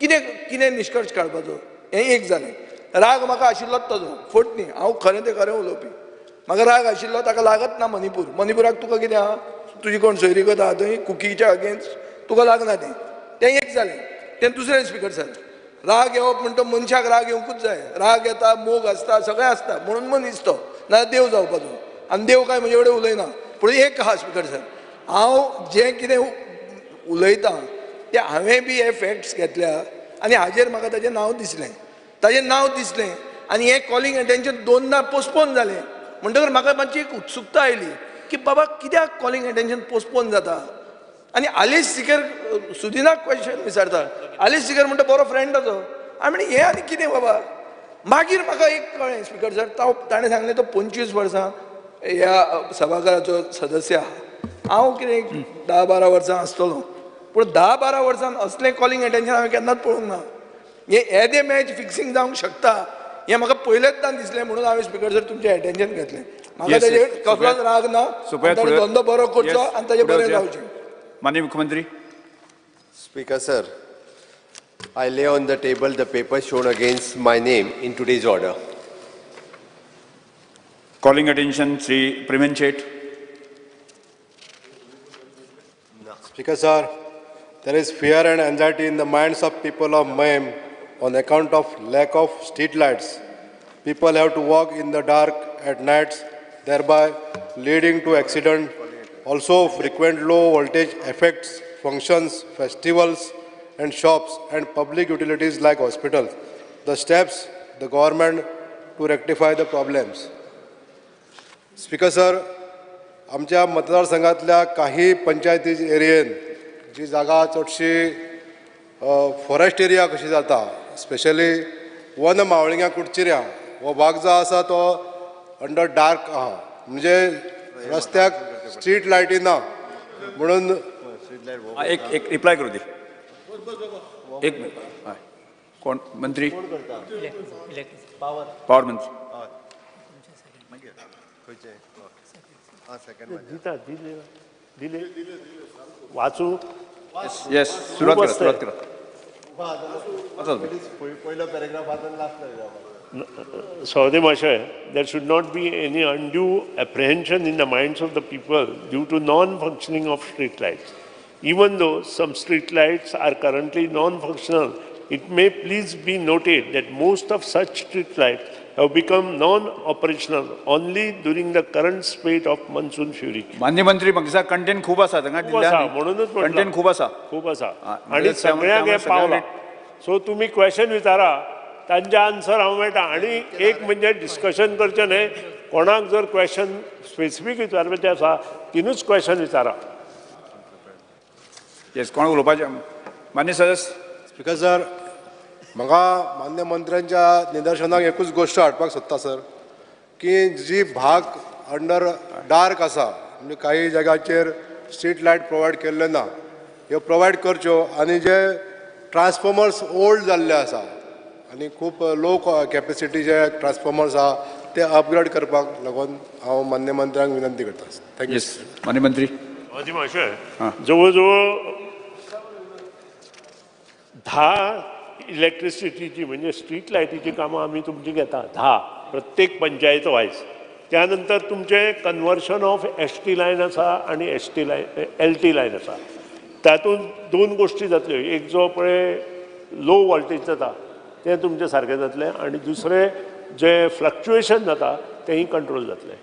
कितें कितें निश्कर्श काडपाचो? हें एक जालें. राग म्हाका आशिल्लोच ताजो, फट न्ही, हांव खरें तें खरें उलोवपी. म्हाका राग आशिल्लो, ताका लागत ना मणिपूर. मणिपुराक तुका कितें आहा? तुजी कोण सोयरीगत आहा थंय कुकीच्या अगेन्स्ट तुका लागना तें. तें एक जालें. तें दुसरें स्पिकर सर, राग येवप म्हणटा मनशाक राग येवंकूच जाय. राग येता, मोग आसता, सगळें आसता, म्हणून मनीस तो, ना देव जावपाचो. आनी देव काय म्हजे कडेन उलयना. पूण एक आहा स्पिकर सर, हांव जें कितें उलयतां तें हांवें बी हे फॅक्ट्स घेतल्या आनी हाजेर म्हाका ताजें नांव दिसलें. ताजें नांव दिसलें आनी हें कॉलिंग एटेन्शन दोनदां पोस्टपोन जालें. म्हणटकर म्हाका मातशी एक उत्सुकता आयली की बाबा कित्याक कॉलिंग एटेन्शन पोस्टपोन जाता. आनी आलेश सिकर सुदिनाक क्वेश्चन विचारता. आलेश सिकर म्हणटा बरो फ्रेंड ताजो. आनी हें आनी कितें बाबा. मागीर म्हाका एक कळ्ळें स्पिकर सर, ताणें सांगलें तो 25 वर्सां ह्या सभाघराचो सदस्य आहा. हांव कितें 10-12 वर्सां आसतलो, पूण 10-12 वर्सां असलें कॉलिंग एटेन्शन हांवें केन्नाच पळोवंक ना. हें येदें मॅच फिक्सिंग जावंक शकता हें म्हाका पयलेच दिसलें, म्हणून हांवें स्पिकर सर तुमचें एटेन्शन घेतलें. म्हाका ताजेर कसलोच राग ना, ताणें धंदो बरो करचो आनी ताजें बरें जावचें. माननीय मुख्यमंत्री. Speaker sir, I lay on the table the paper shown against my name in today's order. Calling attention Shri Preman Shet. Speaker sir, there is fear and anxiety in the minds of people of Mayem on account of lack of street lights. People have to walk in the dark at nights, thereby leading to accident. Also, frequent low voltage affects functions, festivals and shops and public utilities like hospitals. The steps the government to rectify the problems. Speaker sir, आमच्या मतदारसंघातल्या काही पंचायती एरियेन जी जागा चडशी फॉरेस्ट एरिया कशी जाता, स्पेशली वन मावळिंगा कुडचिऱ्या हो भाग जो आसा तो अंडर डार्क आहा, म्हणजे रस्त्याक स्ट्रीट लायटी ना म्हणून. एक एक रिप्लाय करू दे एक मिनिट. कोण मंत्री? पावर मंत्री. दिले वाचू. येस, सुरुवात करा, सुरुवात करा. पयलो पॅराग्राफ वाचून last paragraph. Saudi Mashay, there should not be any undue apprehension in the minds of the people due to non-functioning of street lights. Even though some street lights are currently non-functional, it may please be noted that most of such street lights have become non-operational only during the current spate of monsoon fury. माननीय मंत्री, म्हाका कंटेंट खूब आसा, म्हणूनच कंटेंट खूब आसा, खूब आसा आनी सगळ्यांक हें पावलां. सो तुमी क्वेश्चन विचारा, तांचे आन्सर हांव मेळटा. आनी एक म्हणजे डिस्कशन करचें न्हय, कोणाक जर क्वेश्चन स्पेसिफीक विचारपाचें आसा तिनूच क्वेश्चन विचारा. येस, कोण उलोवपाचें? माननीय सदस्य. स्पिकर सर, म्हाका मान्य मंत्र्यांच्या निदर्शनाक एकूच गोश्ट हाडपाक सोदता सर, की जी भाग अंडर डार्क आसा, म्हणजे काही जाग्याचेर स्ट्रीट लायट प्रोवायड केल्ल्यो ना, ह्यो प्रोवायड करच्यो. आनी जे ट्रान्सफॉर्मर्स ओल्ड जाल्ले आसा आनी खूब लो कॅपेसिटीचे ट्रान्सफॉर्मर्स आहा ते अपग्रेड करपाक लागून हांव मान्य मंत्र्यांक विनंती करता. Thank you. मान्य मंत्री. मातशें जवळ जवळ 10 इलेक्ट्रिसिटीची म्हणजे स्ट्रीट लायटीची कामां आमी तुमची घेता, 10 प्रत्येक पंचायत वायज. त्यानंतर तुमचें conversion of S T line आसा आनी S T line L T line आसा. तातूंत 2 गोश्टी जातल्यो, एक जो पळय लो वॉल्टेज जाता तें तुमचें सारकें जातलें आनी दुसरें जें फ्लक्चुएशन जाता तेंय कंट्रोल जातलें.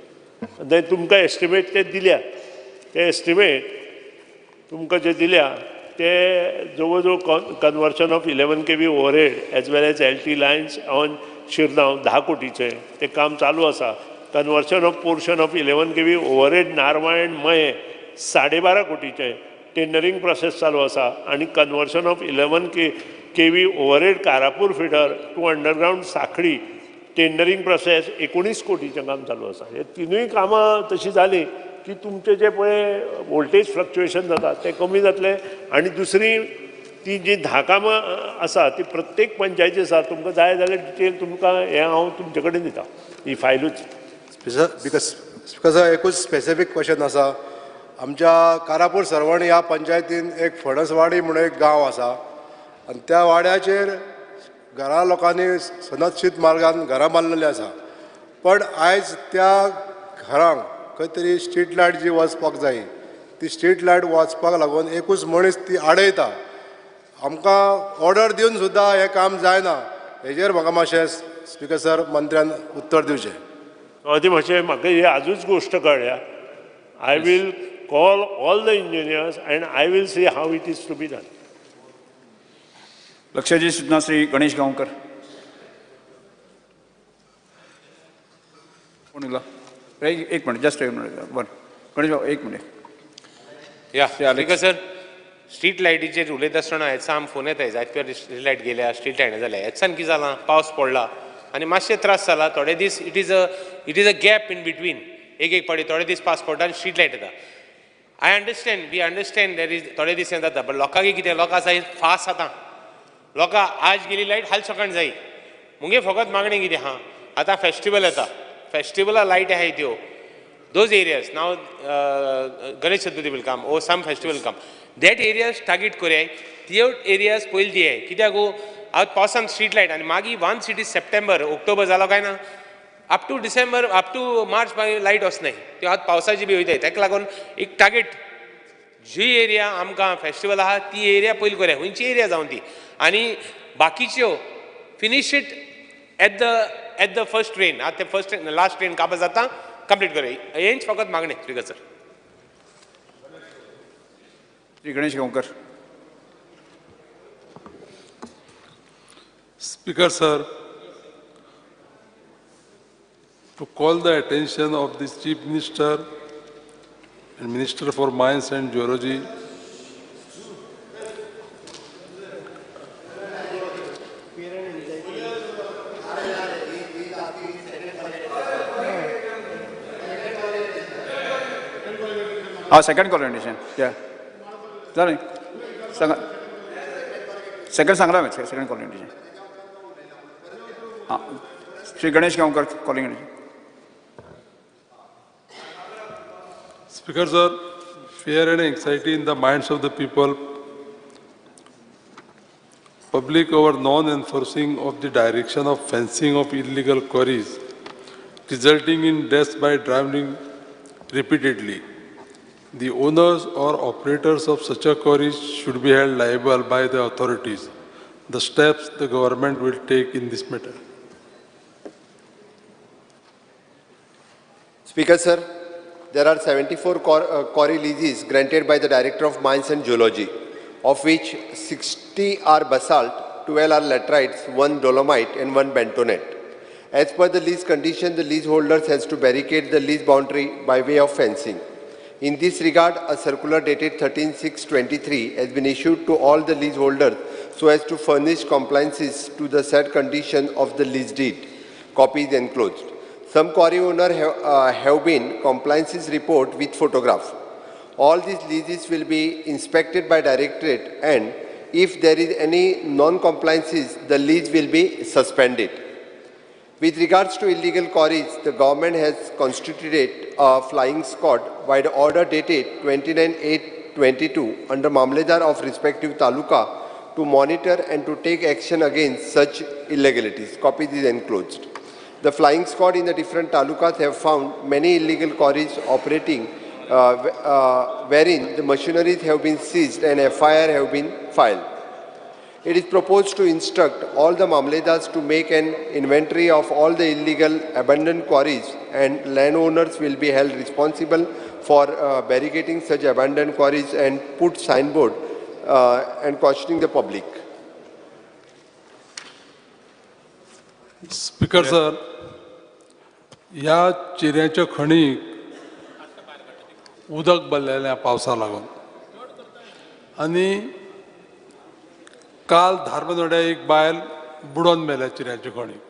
आनी तुमकां एस्टिमेट ते दिल्या, ते एस्टिमेट तुमकां जे दिल्या ते जवळ जवळ conversion of 11 kV overhead as well as LT lines on Shirgaon 10 कोटीचें तें काम चालू आसा. Conversion of portion of 11 kV overhead Narva and Mayem 12.5 कोटीचें tendering process चालू आसा. आनी conversion of 11 kV overhead Karapur feeder to underground Sankhali tendering process 19 कोटीचें काम चालू आसा. हे तिनूय कामां तशीं जालीं की तुमचें जें पळय वोल्टेज फ्लक्चुएशन जाता तें कमी जातलें. आनी दुसरी ती जी 10 कामां आसा ती प्रत्येक पंचायती आसा. तुमकां जाय जाल्यार डिटेल तुमकां हें हांव तुमचे कडेन दिता ही फायलूच. Because एकूच स्पेसिफीक क्वेश्चन आसा. आमच्या कारापूर सरवण ह्या पंचायतीन एक फणसवाडी म्हणून एक गांव आसा आनी त्या वाड्याचेर घरा लोकांनी सनदशीत मार्गान घरां बांदलेली आसा, पण आयज त्या घरांक खंय तरी स्ट्रीट लायट जी वचपाक जाय ती स्ट्रीट लायट वचपाक लागून एकूच मनीस ती आडयता. आमकां ऑर्डर दिवन सुद्दां हें काम जायना. हेजेर म्हाका मातशें स्पीकर सर मंत्र्यान उत्तर दिवचें. ती मातशें म्हाका ही आजूच गोश्ट कळ्ळ्या. I will call all the engineers and I will see how it is to be done. लक्षजी सूचना श्री गणेश गांवकर. कोण उरला? एक मिनिट, जस्ट एक मिनिट. बरें गणेश बाबू एक मिनिट. या स्पीकर सर, स्ट्रीट लायटीचेर उलयता आसतना हेचा आम फोन येता, जायते स्ट्रीट लायट गेल्या, स्ट्रीट लायट जाल्या. हेचान कितें जालां, पावस पडला आनी मातशे त्रास जाला थोडे दीस. It is a gap in between. एक एक पावटी थोडे दीस पावस पडटा आनी स्ट्रीट लायट येता. I understand, we understand there is थोडे दीस हें जाता, बट लोकांक कितें, लोकां आसा फास्ट आतां. लोकां आज गेली लायट हाल सकाळ जाय. मुगे फकत मागणें कितें आहा, आतां फेस्टिवल येता, फेस्टिवला लायट आहाय त्यो those areas now Ganesh Chaturthi will come or some festival come, that areas target करयाय, त्यो एरियाज पयलीं दियाय. कित्याक आतां पावसान स्ट्रीट लायट आनी मागीर once it is September October जालो काय ना, up to December up to March मागीर लायट वचनाय. त्यो आतां पावसाची बी वयताय. ताका लागून एक टार्गेट जी एरिया आमकां फेस्टिवल आहा ती एरिया पयलीं करया, खंयची एरिया जावन ती, आनी बाकीच्यो finish it at the first train. आतां ते फर्स्ट लास्ट ट्रेन काबार जाता कंप्लीट करया, हेंच फकत मागणें speaker sir. Shri Ganesh Gaonkar. Speaker sir, to call the attention of the Chief Minister and Minister for Mines and Geology second coordination. Yeah. जालें सांगा, सेकंड सांगला हांवें, सेकंड कॉर्डिनेशन. हां, Shri Ganesh Gaonkar calling. Speaker sir, fear and anxiety in the minds of the people, public over non-enforcing of the direction of fencing of illegal quarries, resulting in deaths by drowning repeatedly. The owners or operators of such a quarries should be held liable by the authorities. The steps the government will take in this matter. Speaker sir, there are 74 quarry leases granted by the Director of Mines and Geology, of which 60 are basalt, 12 are laterites, 1 dolomite and 1 bentonite. As per the lease condition, the leaseholders has to barricade the lease boundary by way of fencing. In this regard, a circular dated 13/6/23 has been issued to all the leaseholders so as to furnish compliances to the said condition of the lease deed. Copies enclosed. Some quarry owner have been compliances report with photograph. All these leases will be inspected by directorate, and if there is any non-compliances, the lease will be suspended. With regards to illegal quarries, the government has constituted a flying squad by the order dated 29/8/22 under Mamledar of respective taluka to monitor and to take action against such illegalities. Copies is enclosed. The flying squad in the different talukas have found many illegal quarries operating, wherein the machineries have been seized and FIR have been filed. It is proposed to instruct all the mamledas to make an inventory of all the illegal abandoned quarries, and landowners will be held responsible for barricading such abandoned quarries and put signboard and cautioning the public. Speaker sir, ह्या चिऱ्यांच्या खणीक उदक भरलेलें पावसा लागून आनी काल धारबांदोड्या एक बायल बुडोन मेल्या चिऱ्यांच्या खणीक.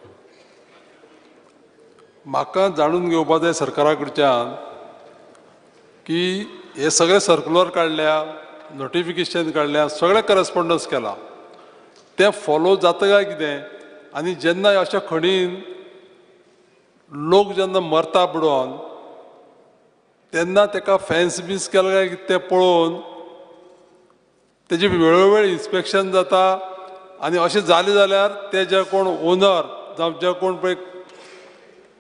म्हाका जाणून घेवपा जाय सरकारा कडच्यान की हे सगळे सर्कुलर काडल्या, नोटिफिकेशन काडल्या, सगळें करस्पॉन्डन्स केलां, तें फॉलो जाता काय कितें? आनी जेन्ना अशा खणीन लोक जेन्ना मरता बुडोन तेन्ना ताका फेन्स बीन्स केला काय कितें तें पळोवन तेजें वेळोवेळ इन्स्पेक्शन जाता आनी अशें जालें जाल्यार ते जे कोण ओनर जावं जे कोण पळय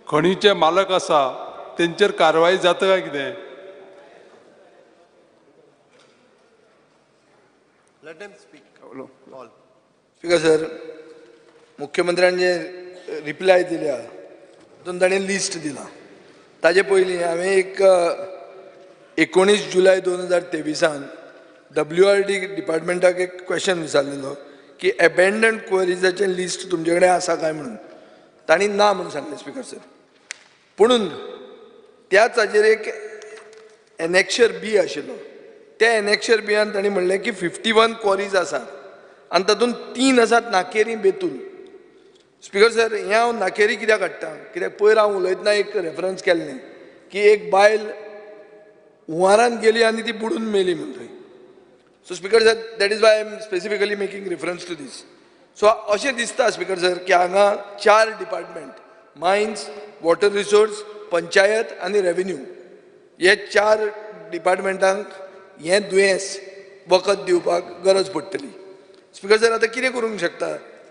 खणीचे मालक आसा तेंचेर कारवाई जाता काय कितें? Let them speak. All. Speaker sir, मुख्यमंत्र्यान जे रिप्लाय दिल्या तातूंत ताणें लिस्ट दिलां. ताजे पयलीं हांवें एक 19 जुलय 2023 WRD डिपार्टमेंटाक एक क्वेश्चन विचारलेलो की एबेंडंट क्वेरीजाचें लिस्ट तुमचे कडेन आसा काय म्हणून. तांणी ना म्हणून सांगलें स्पीकर सर. पुणून त्याच हाजेर एक एनेक्शर बी आशिल्लो. त्या एनेक्शर बियान तांणी म्हणलें की 51 क्वॉरीज आसात आनी तातूंत 3 आसात नाकेरी बेतूल. स्पीकर सर, हें हांव नाकेरी कित्याक हाडटा कित्याक पयर हांव उलयतना एक रेफरन्स केल्लें की एक बायल हुंवारान गेली आनी ती बुडून मेली म्हूण थंय. So speaker sir, that is why I am specifically making reference to this. So अशें दिसता स्पीकर सर की हांगा 4 department, mines, water resource, panchayat आनी रेवेन्यू, हे 4 डिपार्टमेंटांक हें दुयेंस वखद दिवपाक गरज पडटली. स्पीकर सर, आतां कितें करूंक शकता?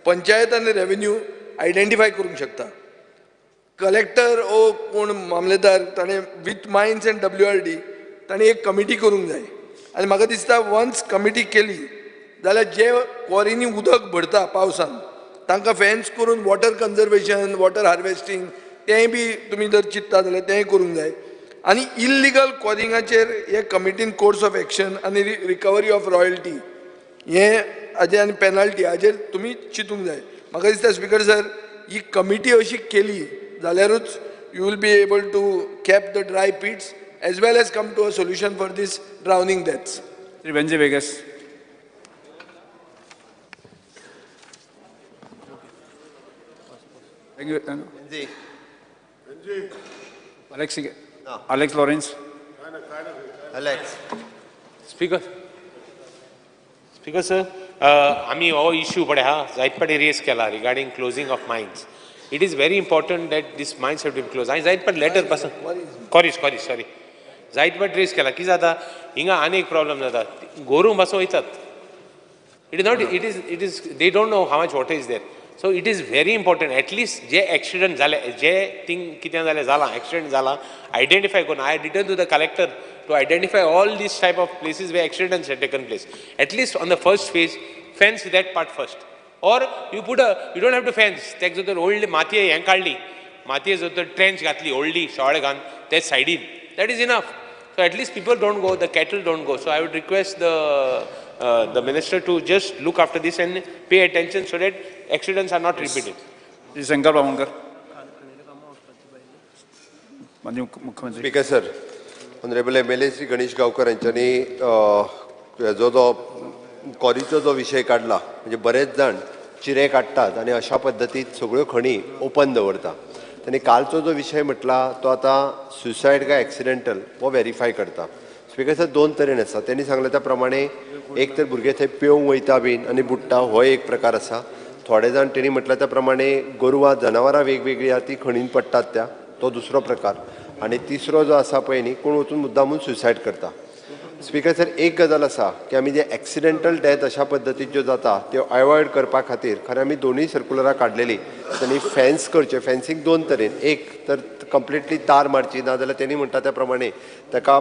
पंचायत आनी रेवेन्यू आयडेंटिफाय करूंक शकता. कलेक्टर ओ कोण मामलेदार ताणें विथ मायन्स एंड WRD ताणें एक कमिटी करूंक जाय. आनी म्हाका दिसता वन्स कमिटी केली जाल्यार जे क्वॉरींनी उदक भरता पावसान तांकां फेन्स करून वॉटर कन्जर्वेशन, वॉटर हार्वेस्टींग तेंय बी तुमी जर चिंत्ता जाल्यार तेंय करूंक जाय. आनी इल्लिगल क्वॉरिंगाचेर हे कमिटीन कोर्स ऑफ एक्शन आनी रिकवरी ऑफ रॉयल्टी हें हाजेर आनी पेनल्टी हाजेर तुमी चिंतूंक जाय. म्हाका दिसता स्पीकर सर, ही कमिटी अशी केली जाल्यारूच you will be able to cap the dry pits as well as come to a solution for this drowning deaths. Shri Venzy Viegas. Thank you. Venzy. Alex, no. Alex Lawrence. Alex. Speaker. Speaker sir, आमी हो इश्यू पळय हा जायत फावटी रेज केला regarding closing of mines. It is very important that this mines have to be close. हांवें जायत फावट लेटर पासून कॉरीज सॉरी जायत फावट रेज केला. कितें जाता हिंगा आनी एक प्रॉब्लम जाता, गोरूं पासून वयतात. It is not, it is they don't know how much water is there. So it is very important at least J accident जाले, जे थिंग कितें जालें जालां, एक्सिडंट जालां आयडेंटिफाय करून I return to the collector to identify all these type of places where accidents have taken place. At least on the first phase, fence that part first. Or you put a, you don't have to fence. तेक जर तर व्हडली मातये हें काडली, मातये जर तर ट्रेंच घातली व्हडली शॉळ घालून ते सायडीन, that is enough. So at least people don't go, the cattle don't go. So I would request the minister to just look after this and pay attention so that accidents are not repeated. Shri Shankar Bawankar. माननीय मुख्यमंत्री. Speaker sir, honourable MLA Shri Ganesh Gaonkar यांच्यानी जो जो कॉरीचो जो विशय काडला, म्हणजे बरेच जाण चिरे काडटात आनी अशा पद्दतीन सगळ्यो खणी ओपन दवरता. आनी कालचो जो विशय म्हटला तो आतां सुसायड काय एक्सिडेंटल हो वेरीफाय करता. स्पीकर सर, दोन तरेन आसा. तेणी सांगलें त्या प्रमाणे एक तर भुरगे थंय पेवंक वयता बीन आनी बुडटा, हो एक प्रकार आसा. थोडे जाण तेणी म्हटलें त्या प्रमाणे गोरवां जनावरां वेगवेगळीं आहा ती खणीन पडटात त्या, तो दुसरो प्रकार. आनी तिसरो जो आसा पळय न्ही, कोण वचून मुद्दामून सुसायड करता. स्पीकर सर, एक गजाल आसा की आमी जे एक्सिडेंटल डेथ अशा पद्दतीच्यो जाता त्यो एवॉयड करपा खातीर खरें आमी दोनूय सर्कुलरां काडलेली. आनी फेन्स करचें, फेन्सींग दोन तरेन, एक तर कंप्लिटली तार मारची, ना जाल्यार तेणी म्हणटा त्या प्रमाणे ताका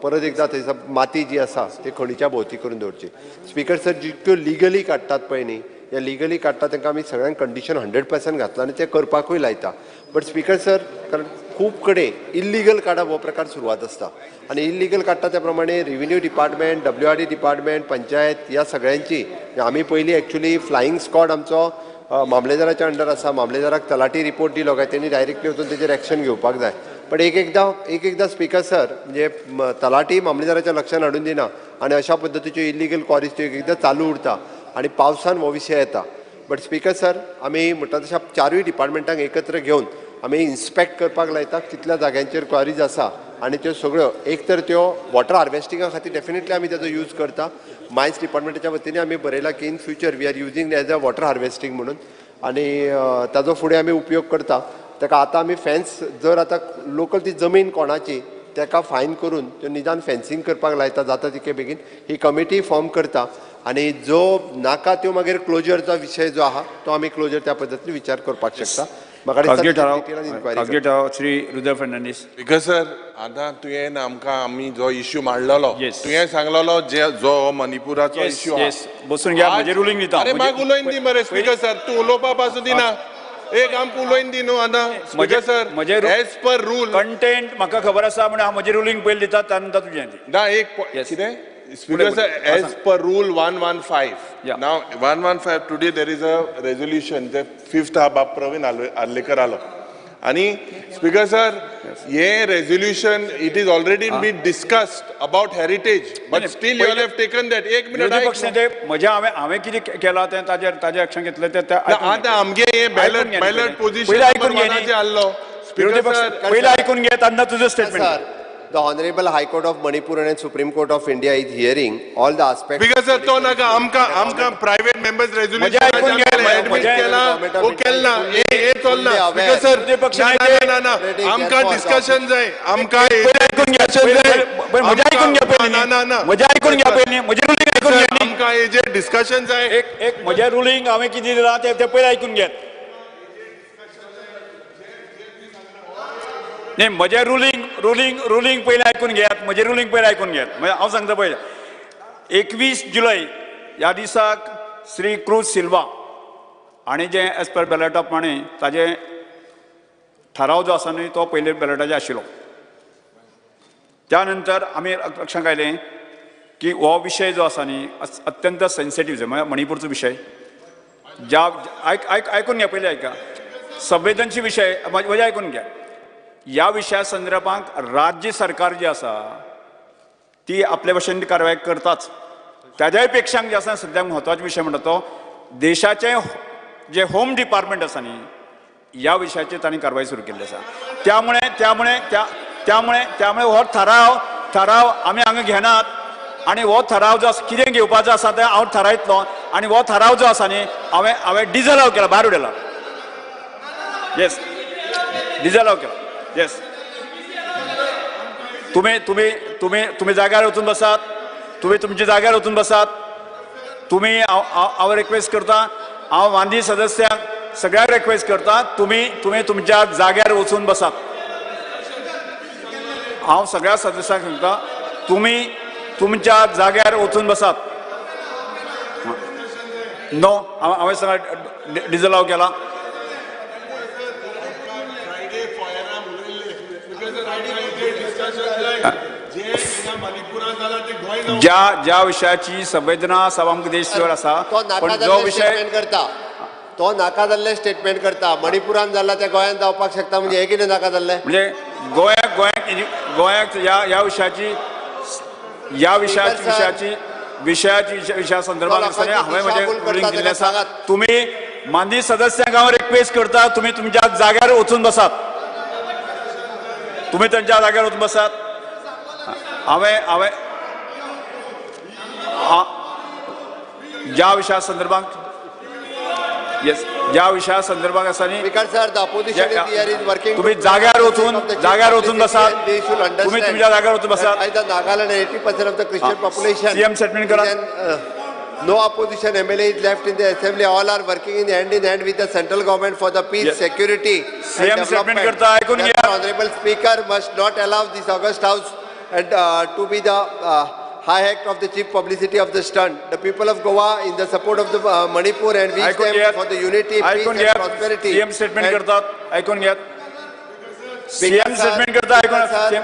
परत एकदां थंयसर माती जी आसा ती खणीच्या भोंवती करून दवरची. स्पीकर सर, जितक्यो लिगली काडटात पळय न्ही, ह्या लिगली काडटा तांकां आमी सगळ्यांक कंडिशन 100% घातला आनी तें करपाकूय लायता. बट स्पीकर सर, कारण खूब कडेन इल्लिगल काडप हो प्रकार सुरवात आसता आनी इल्लिगल काडटा त्या प्रमाणे revenue department, WRD department, panchayat ह्या सगळ्यांची आमी पयलीं एक्चुली फ्लायींग स्कॉड आमचो मामलेदाराच्या अंडर आसा. मामलेदाराक तलाठी रिपोर्ट दिलो काय तेणी डायरेक्टली वचून तेजेर एक्शन घेवपाक जाय. पण एक एकदां स्पीकर सर म्हणजे तलाठी मामलेदाराच्या लक्षान हाडून दिना आनी अशा पद्दतीच्यो इल्लिगल क्वॉरीज त्यो एक एकदां चालू उरता आनी पावसान हो विशय येता. बट स्पीकर सर आमी म्हणटा तशें चारूय डिपार्टमेंटांक एकत्र घेवन आमी इन्स्पेक्ट करपाक लायता कितल्या जाग्यांचेर क्वॉरीज आसा आनी त्यो सगळ्यो एक तर त्यो वॉटर हार्वेस्टिंगा खातीर डेफिनेटली आमी ताजो यूज करता. मायन्स डिपार्टमेंटाच्या वतीन आमी बरयलां की in future we are using as a water harvesting म्हणून आनी ताजो फुडें आमी उपयोग करता. ताका आतां आमी फेन्स जर आतां लोकल ती जमीन कोणाची ताका फायन करून त्यो निदान फेन्सींग करपाक लायता जाता तितके बेगीन. ही कमिटी फॉर्म करता आनी जो नाका त्यो मागीर क्लोजरचो विशय जो आहा तो आमी क्लोजर त्या पद्दतीन विचार करपाक शकता. खाजगी ठराव श्री रुद्र फर्नांडीस. स्पीकर सर आतां तुवें आमकां आमी जो इश्यू मांडलेलो तुवें सांगलेलो जो मणिपुराचो इश्यू बसून घ्या, म्हजें रुलींग दिता. अरे म्हाका उलोवन दी मरे स्पीकर सर, तूं उलोवपा पासून दिना. एक आमकां उलोवन दी न्हू आतां स्पीकर सर. म्हजें एज पर रूल कंटेंट म्हाका खबर आसा म्हणून हांव म्हजें रुलींग पयलीं दिता, त्यानंतर तुजें ना. एक कितें Speaker sir, as per rule 115, yeah. Now 115 today there is a resolution, the fifth बाब प्रवीण आर्लेकर आलो आणि Speaker sir, ये resolution it is already been discussed about heritage, but still you all have taken that. एक मिनिट, विरोधी पक्षाचे म्हज्या हांवें कितें केलां तें ताजेर ताजें एक्शन घेतलें तें आतां आमगे हे बॅलट पोझिशन आयकून घे आसलो. विरोधी पक्ष पयलीं आयकून घे, तेन्ना तुजें statement. The Honorable High Court of Manipur and Supreme Court of India is hearing all the aspects. Because sir, तो नाका आमका आमका private members resolution admit केला वो केला ये चलना. Because sir, ना ना ना आमका discussion जाय, आमका discussion जाय. म्हजें आयकून घे पयलीं. ना ना ना म्हजें आयकून घे पयलीं, म्हजें रुलींग आयकून घे. आमका हेजेर डिस्कशन जाय. एक एक म्हजें रुलींग हांवें कितें दिलां तें पयलीं आयकून घेत. नाही म्हजें रुलींग रुलींग रुलींग पयलीं आयकून घेयात, म्हजें रुलींग पयलीं आयकून घेयात. म्हणजे हांव सांगता पळय, 21 जुलय ह्या दिसाक श्री क्रूज सिल्वा आनी जे एज पर बॅलेटा प्रमाणे ताजे थाराव जो आसा न्हय तो पयले बॅलेटाचेर आशिल्लो. त्या नंतर आमी लक्षांत आयलें की हो विशय जो आसा न्ही अत्यंत सेन्सिटीव, म्हळ्यार मणिपूरचो विशय. ज्या आयक आयक आयकून घ्या पयलीं, आयका संवेदनशील विशय म्हजें आयकून घ्या. ह्या विशया संदर्भात राज्य सरकार जी आसा ती आपले भशेन कारवाय करताच. ताज्याय पेक्षा जे आसा सद्याक म्हत्वाचो विशय म्हणटा तो देशाचें जे होम डिपार्टमेंट आसा न्ही ह्या विशयाचेर तांणी कारवाय सुरू केल्ली आसा. त्यामुळे त्यामुळे त्या त्यामुळे त्यामुळे हो थाराव थाराव आमी हांगा घेनात आनी हो थाराव जो आसा कितें घेवपाचो आसा तें हांव थारायतलो आनी हो थाराव जो आसा न्ही हांवें हांवें डिजलाव केला, भायर उडयला. येस, डिजलाव केला. येस, तुम्ही तुम्ही तुम्ही तुम्ही जाग्यार वचून बसात, तुम्ही तुमच्या जाग्यार वचून बसात. तुम्ही हांव रिक्वेस्ट करता, हांव वांदी सदस्यांक सगळ्यांक रिक्वेस्ट करता, तुम्ही तुम्ही तुमच्या जाग्यार वचून बसात. हांव सगळ्या सदस्यांक सांगता, तुम्ही तुमच्या जाग्यार वचून बसात. नो, हांवें सांगा डिजलाव केला. ज्या ज्या विशयाची संवेदना सभामुख देश आसा, पण जो विशय करता तो नाका जाल्ले स्टेटमेंट करता. मणिपुरान जाला ते गोंयांत जावपाक शकता, म्हणजे हे कितें नाका जाल्लें? म्हणजे गोंयाक गोंयाक गोंयाक ह्या ह्या विशयाची ह्या विशयाची विशयाची विशयाची विशया संदर्भात आसतना हांवें म्हजें रुलींग दिल्लें आसा. तुमी माननीय सदस्यांक हांव रिक्वेस्ट करता, तुमी तुमच्या जाग्यार वचून बसात, तुमी तांच्या जाग्यार वचून बसात. हांवें हांवें ज्या विशया संदर्भात येस ज्या विशया संदर्भात आसा न्ही तुमी जाग्यार वचून जाग्यार वचून बसात, तुमी तुमच्या जाग्यार वचून बसात. Nagaland 80% of the Christian population. CM statement करा. No opposition MLA is left in the assembly. All are working in hand with the central government for the peace, security and development. करता आयकून घ्या. Honorable Speaker must not allow this august house and to be the high act of the chief publicity of the stunt. The people of Goa in the support of the Manipur and wish them for the unity, peace and prosperity. CM statement करतात, आयकून घ्यात. सीएम स्टेटमेंट करता आयकून.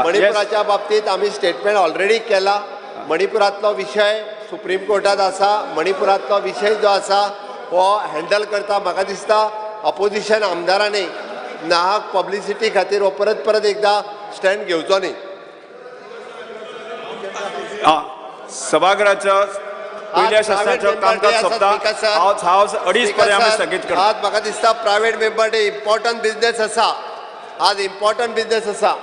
मणिपुराच्या बाबतीत आमी स्टेटमेंट ऑलरेडी केला. मणिपुरांतलो विशय सुप्रीम कोर्टात आसा. मणिपुरांतलो विशय जो आसा हो हँडल करता. म्हाका दिसता अपोजिशन आमदारांनी नाहक पब्लिसिटी खातीर हो परत परत एकदा स्टँड घेवचो न्ही. सभागृहाच्या पयल्या सत्राचो कामकाज सोंपता. हांव 2:30 पर्यंत आमी स्थगीत करता. आज म्हाका दिसता private member day important business आसा. आज इम्पॉर्टंट बिझनेस आसा.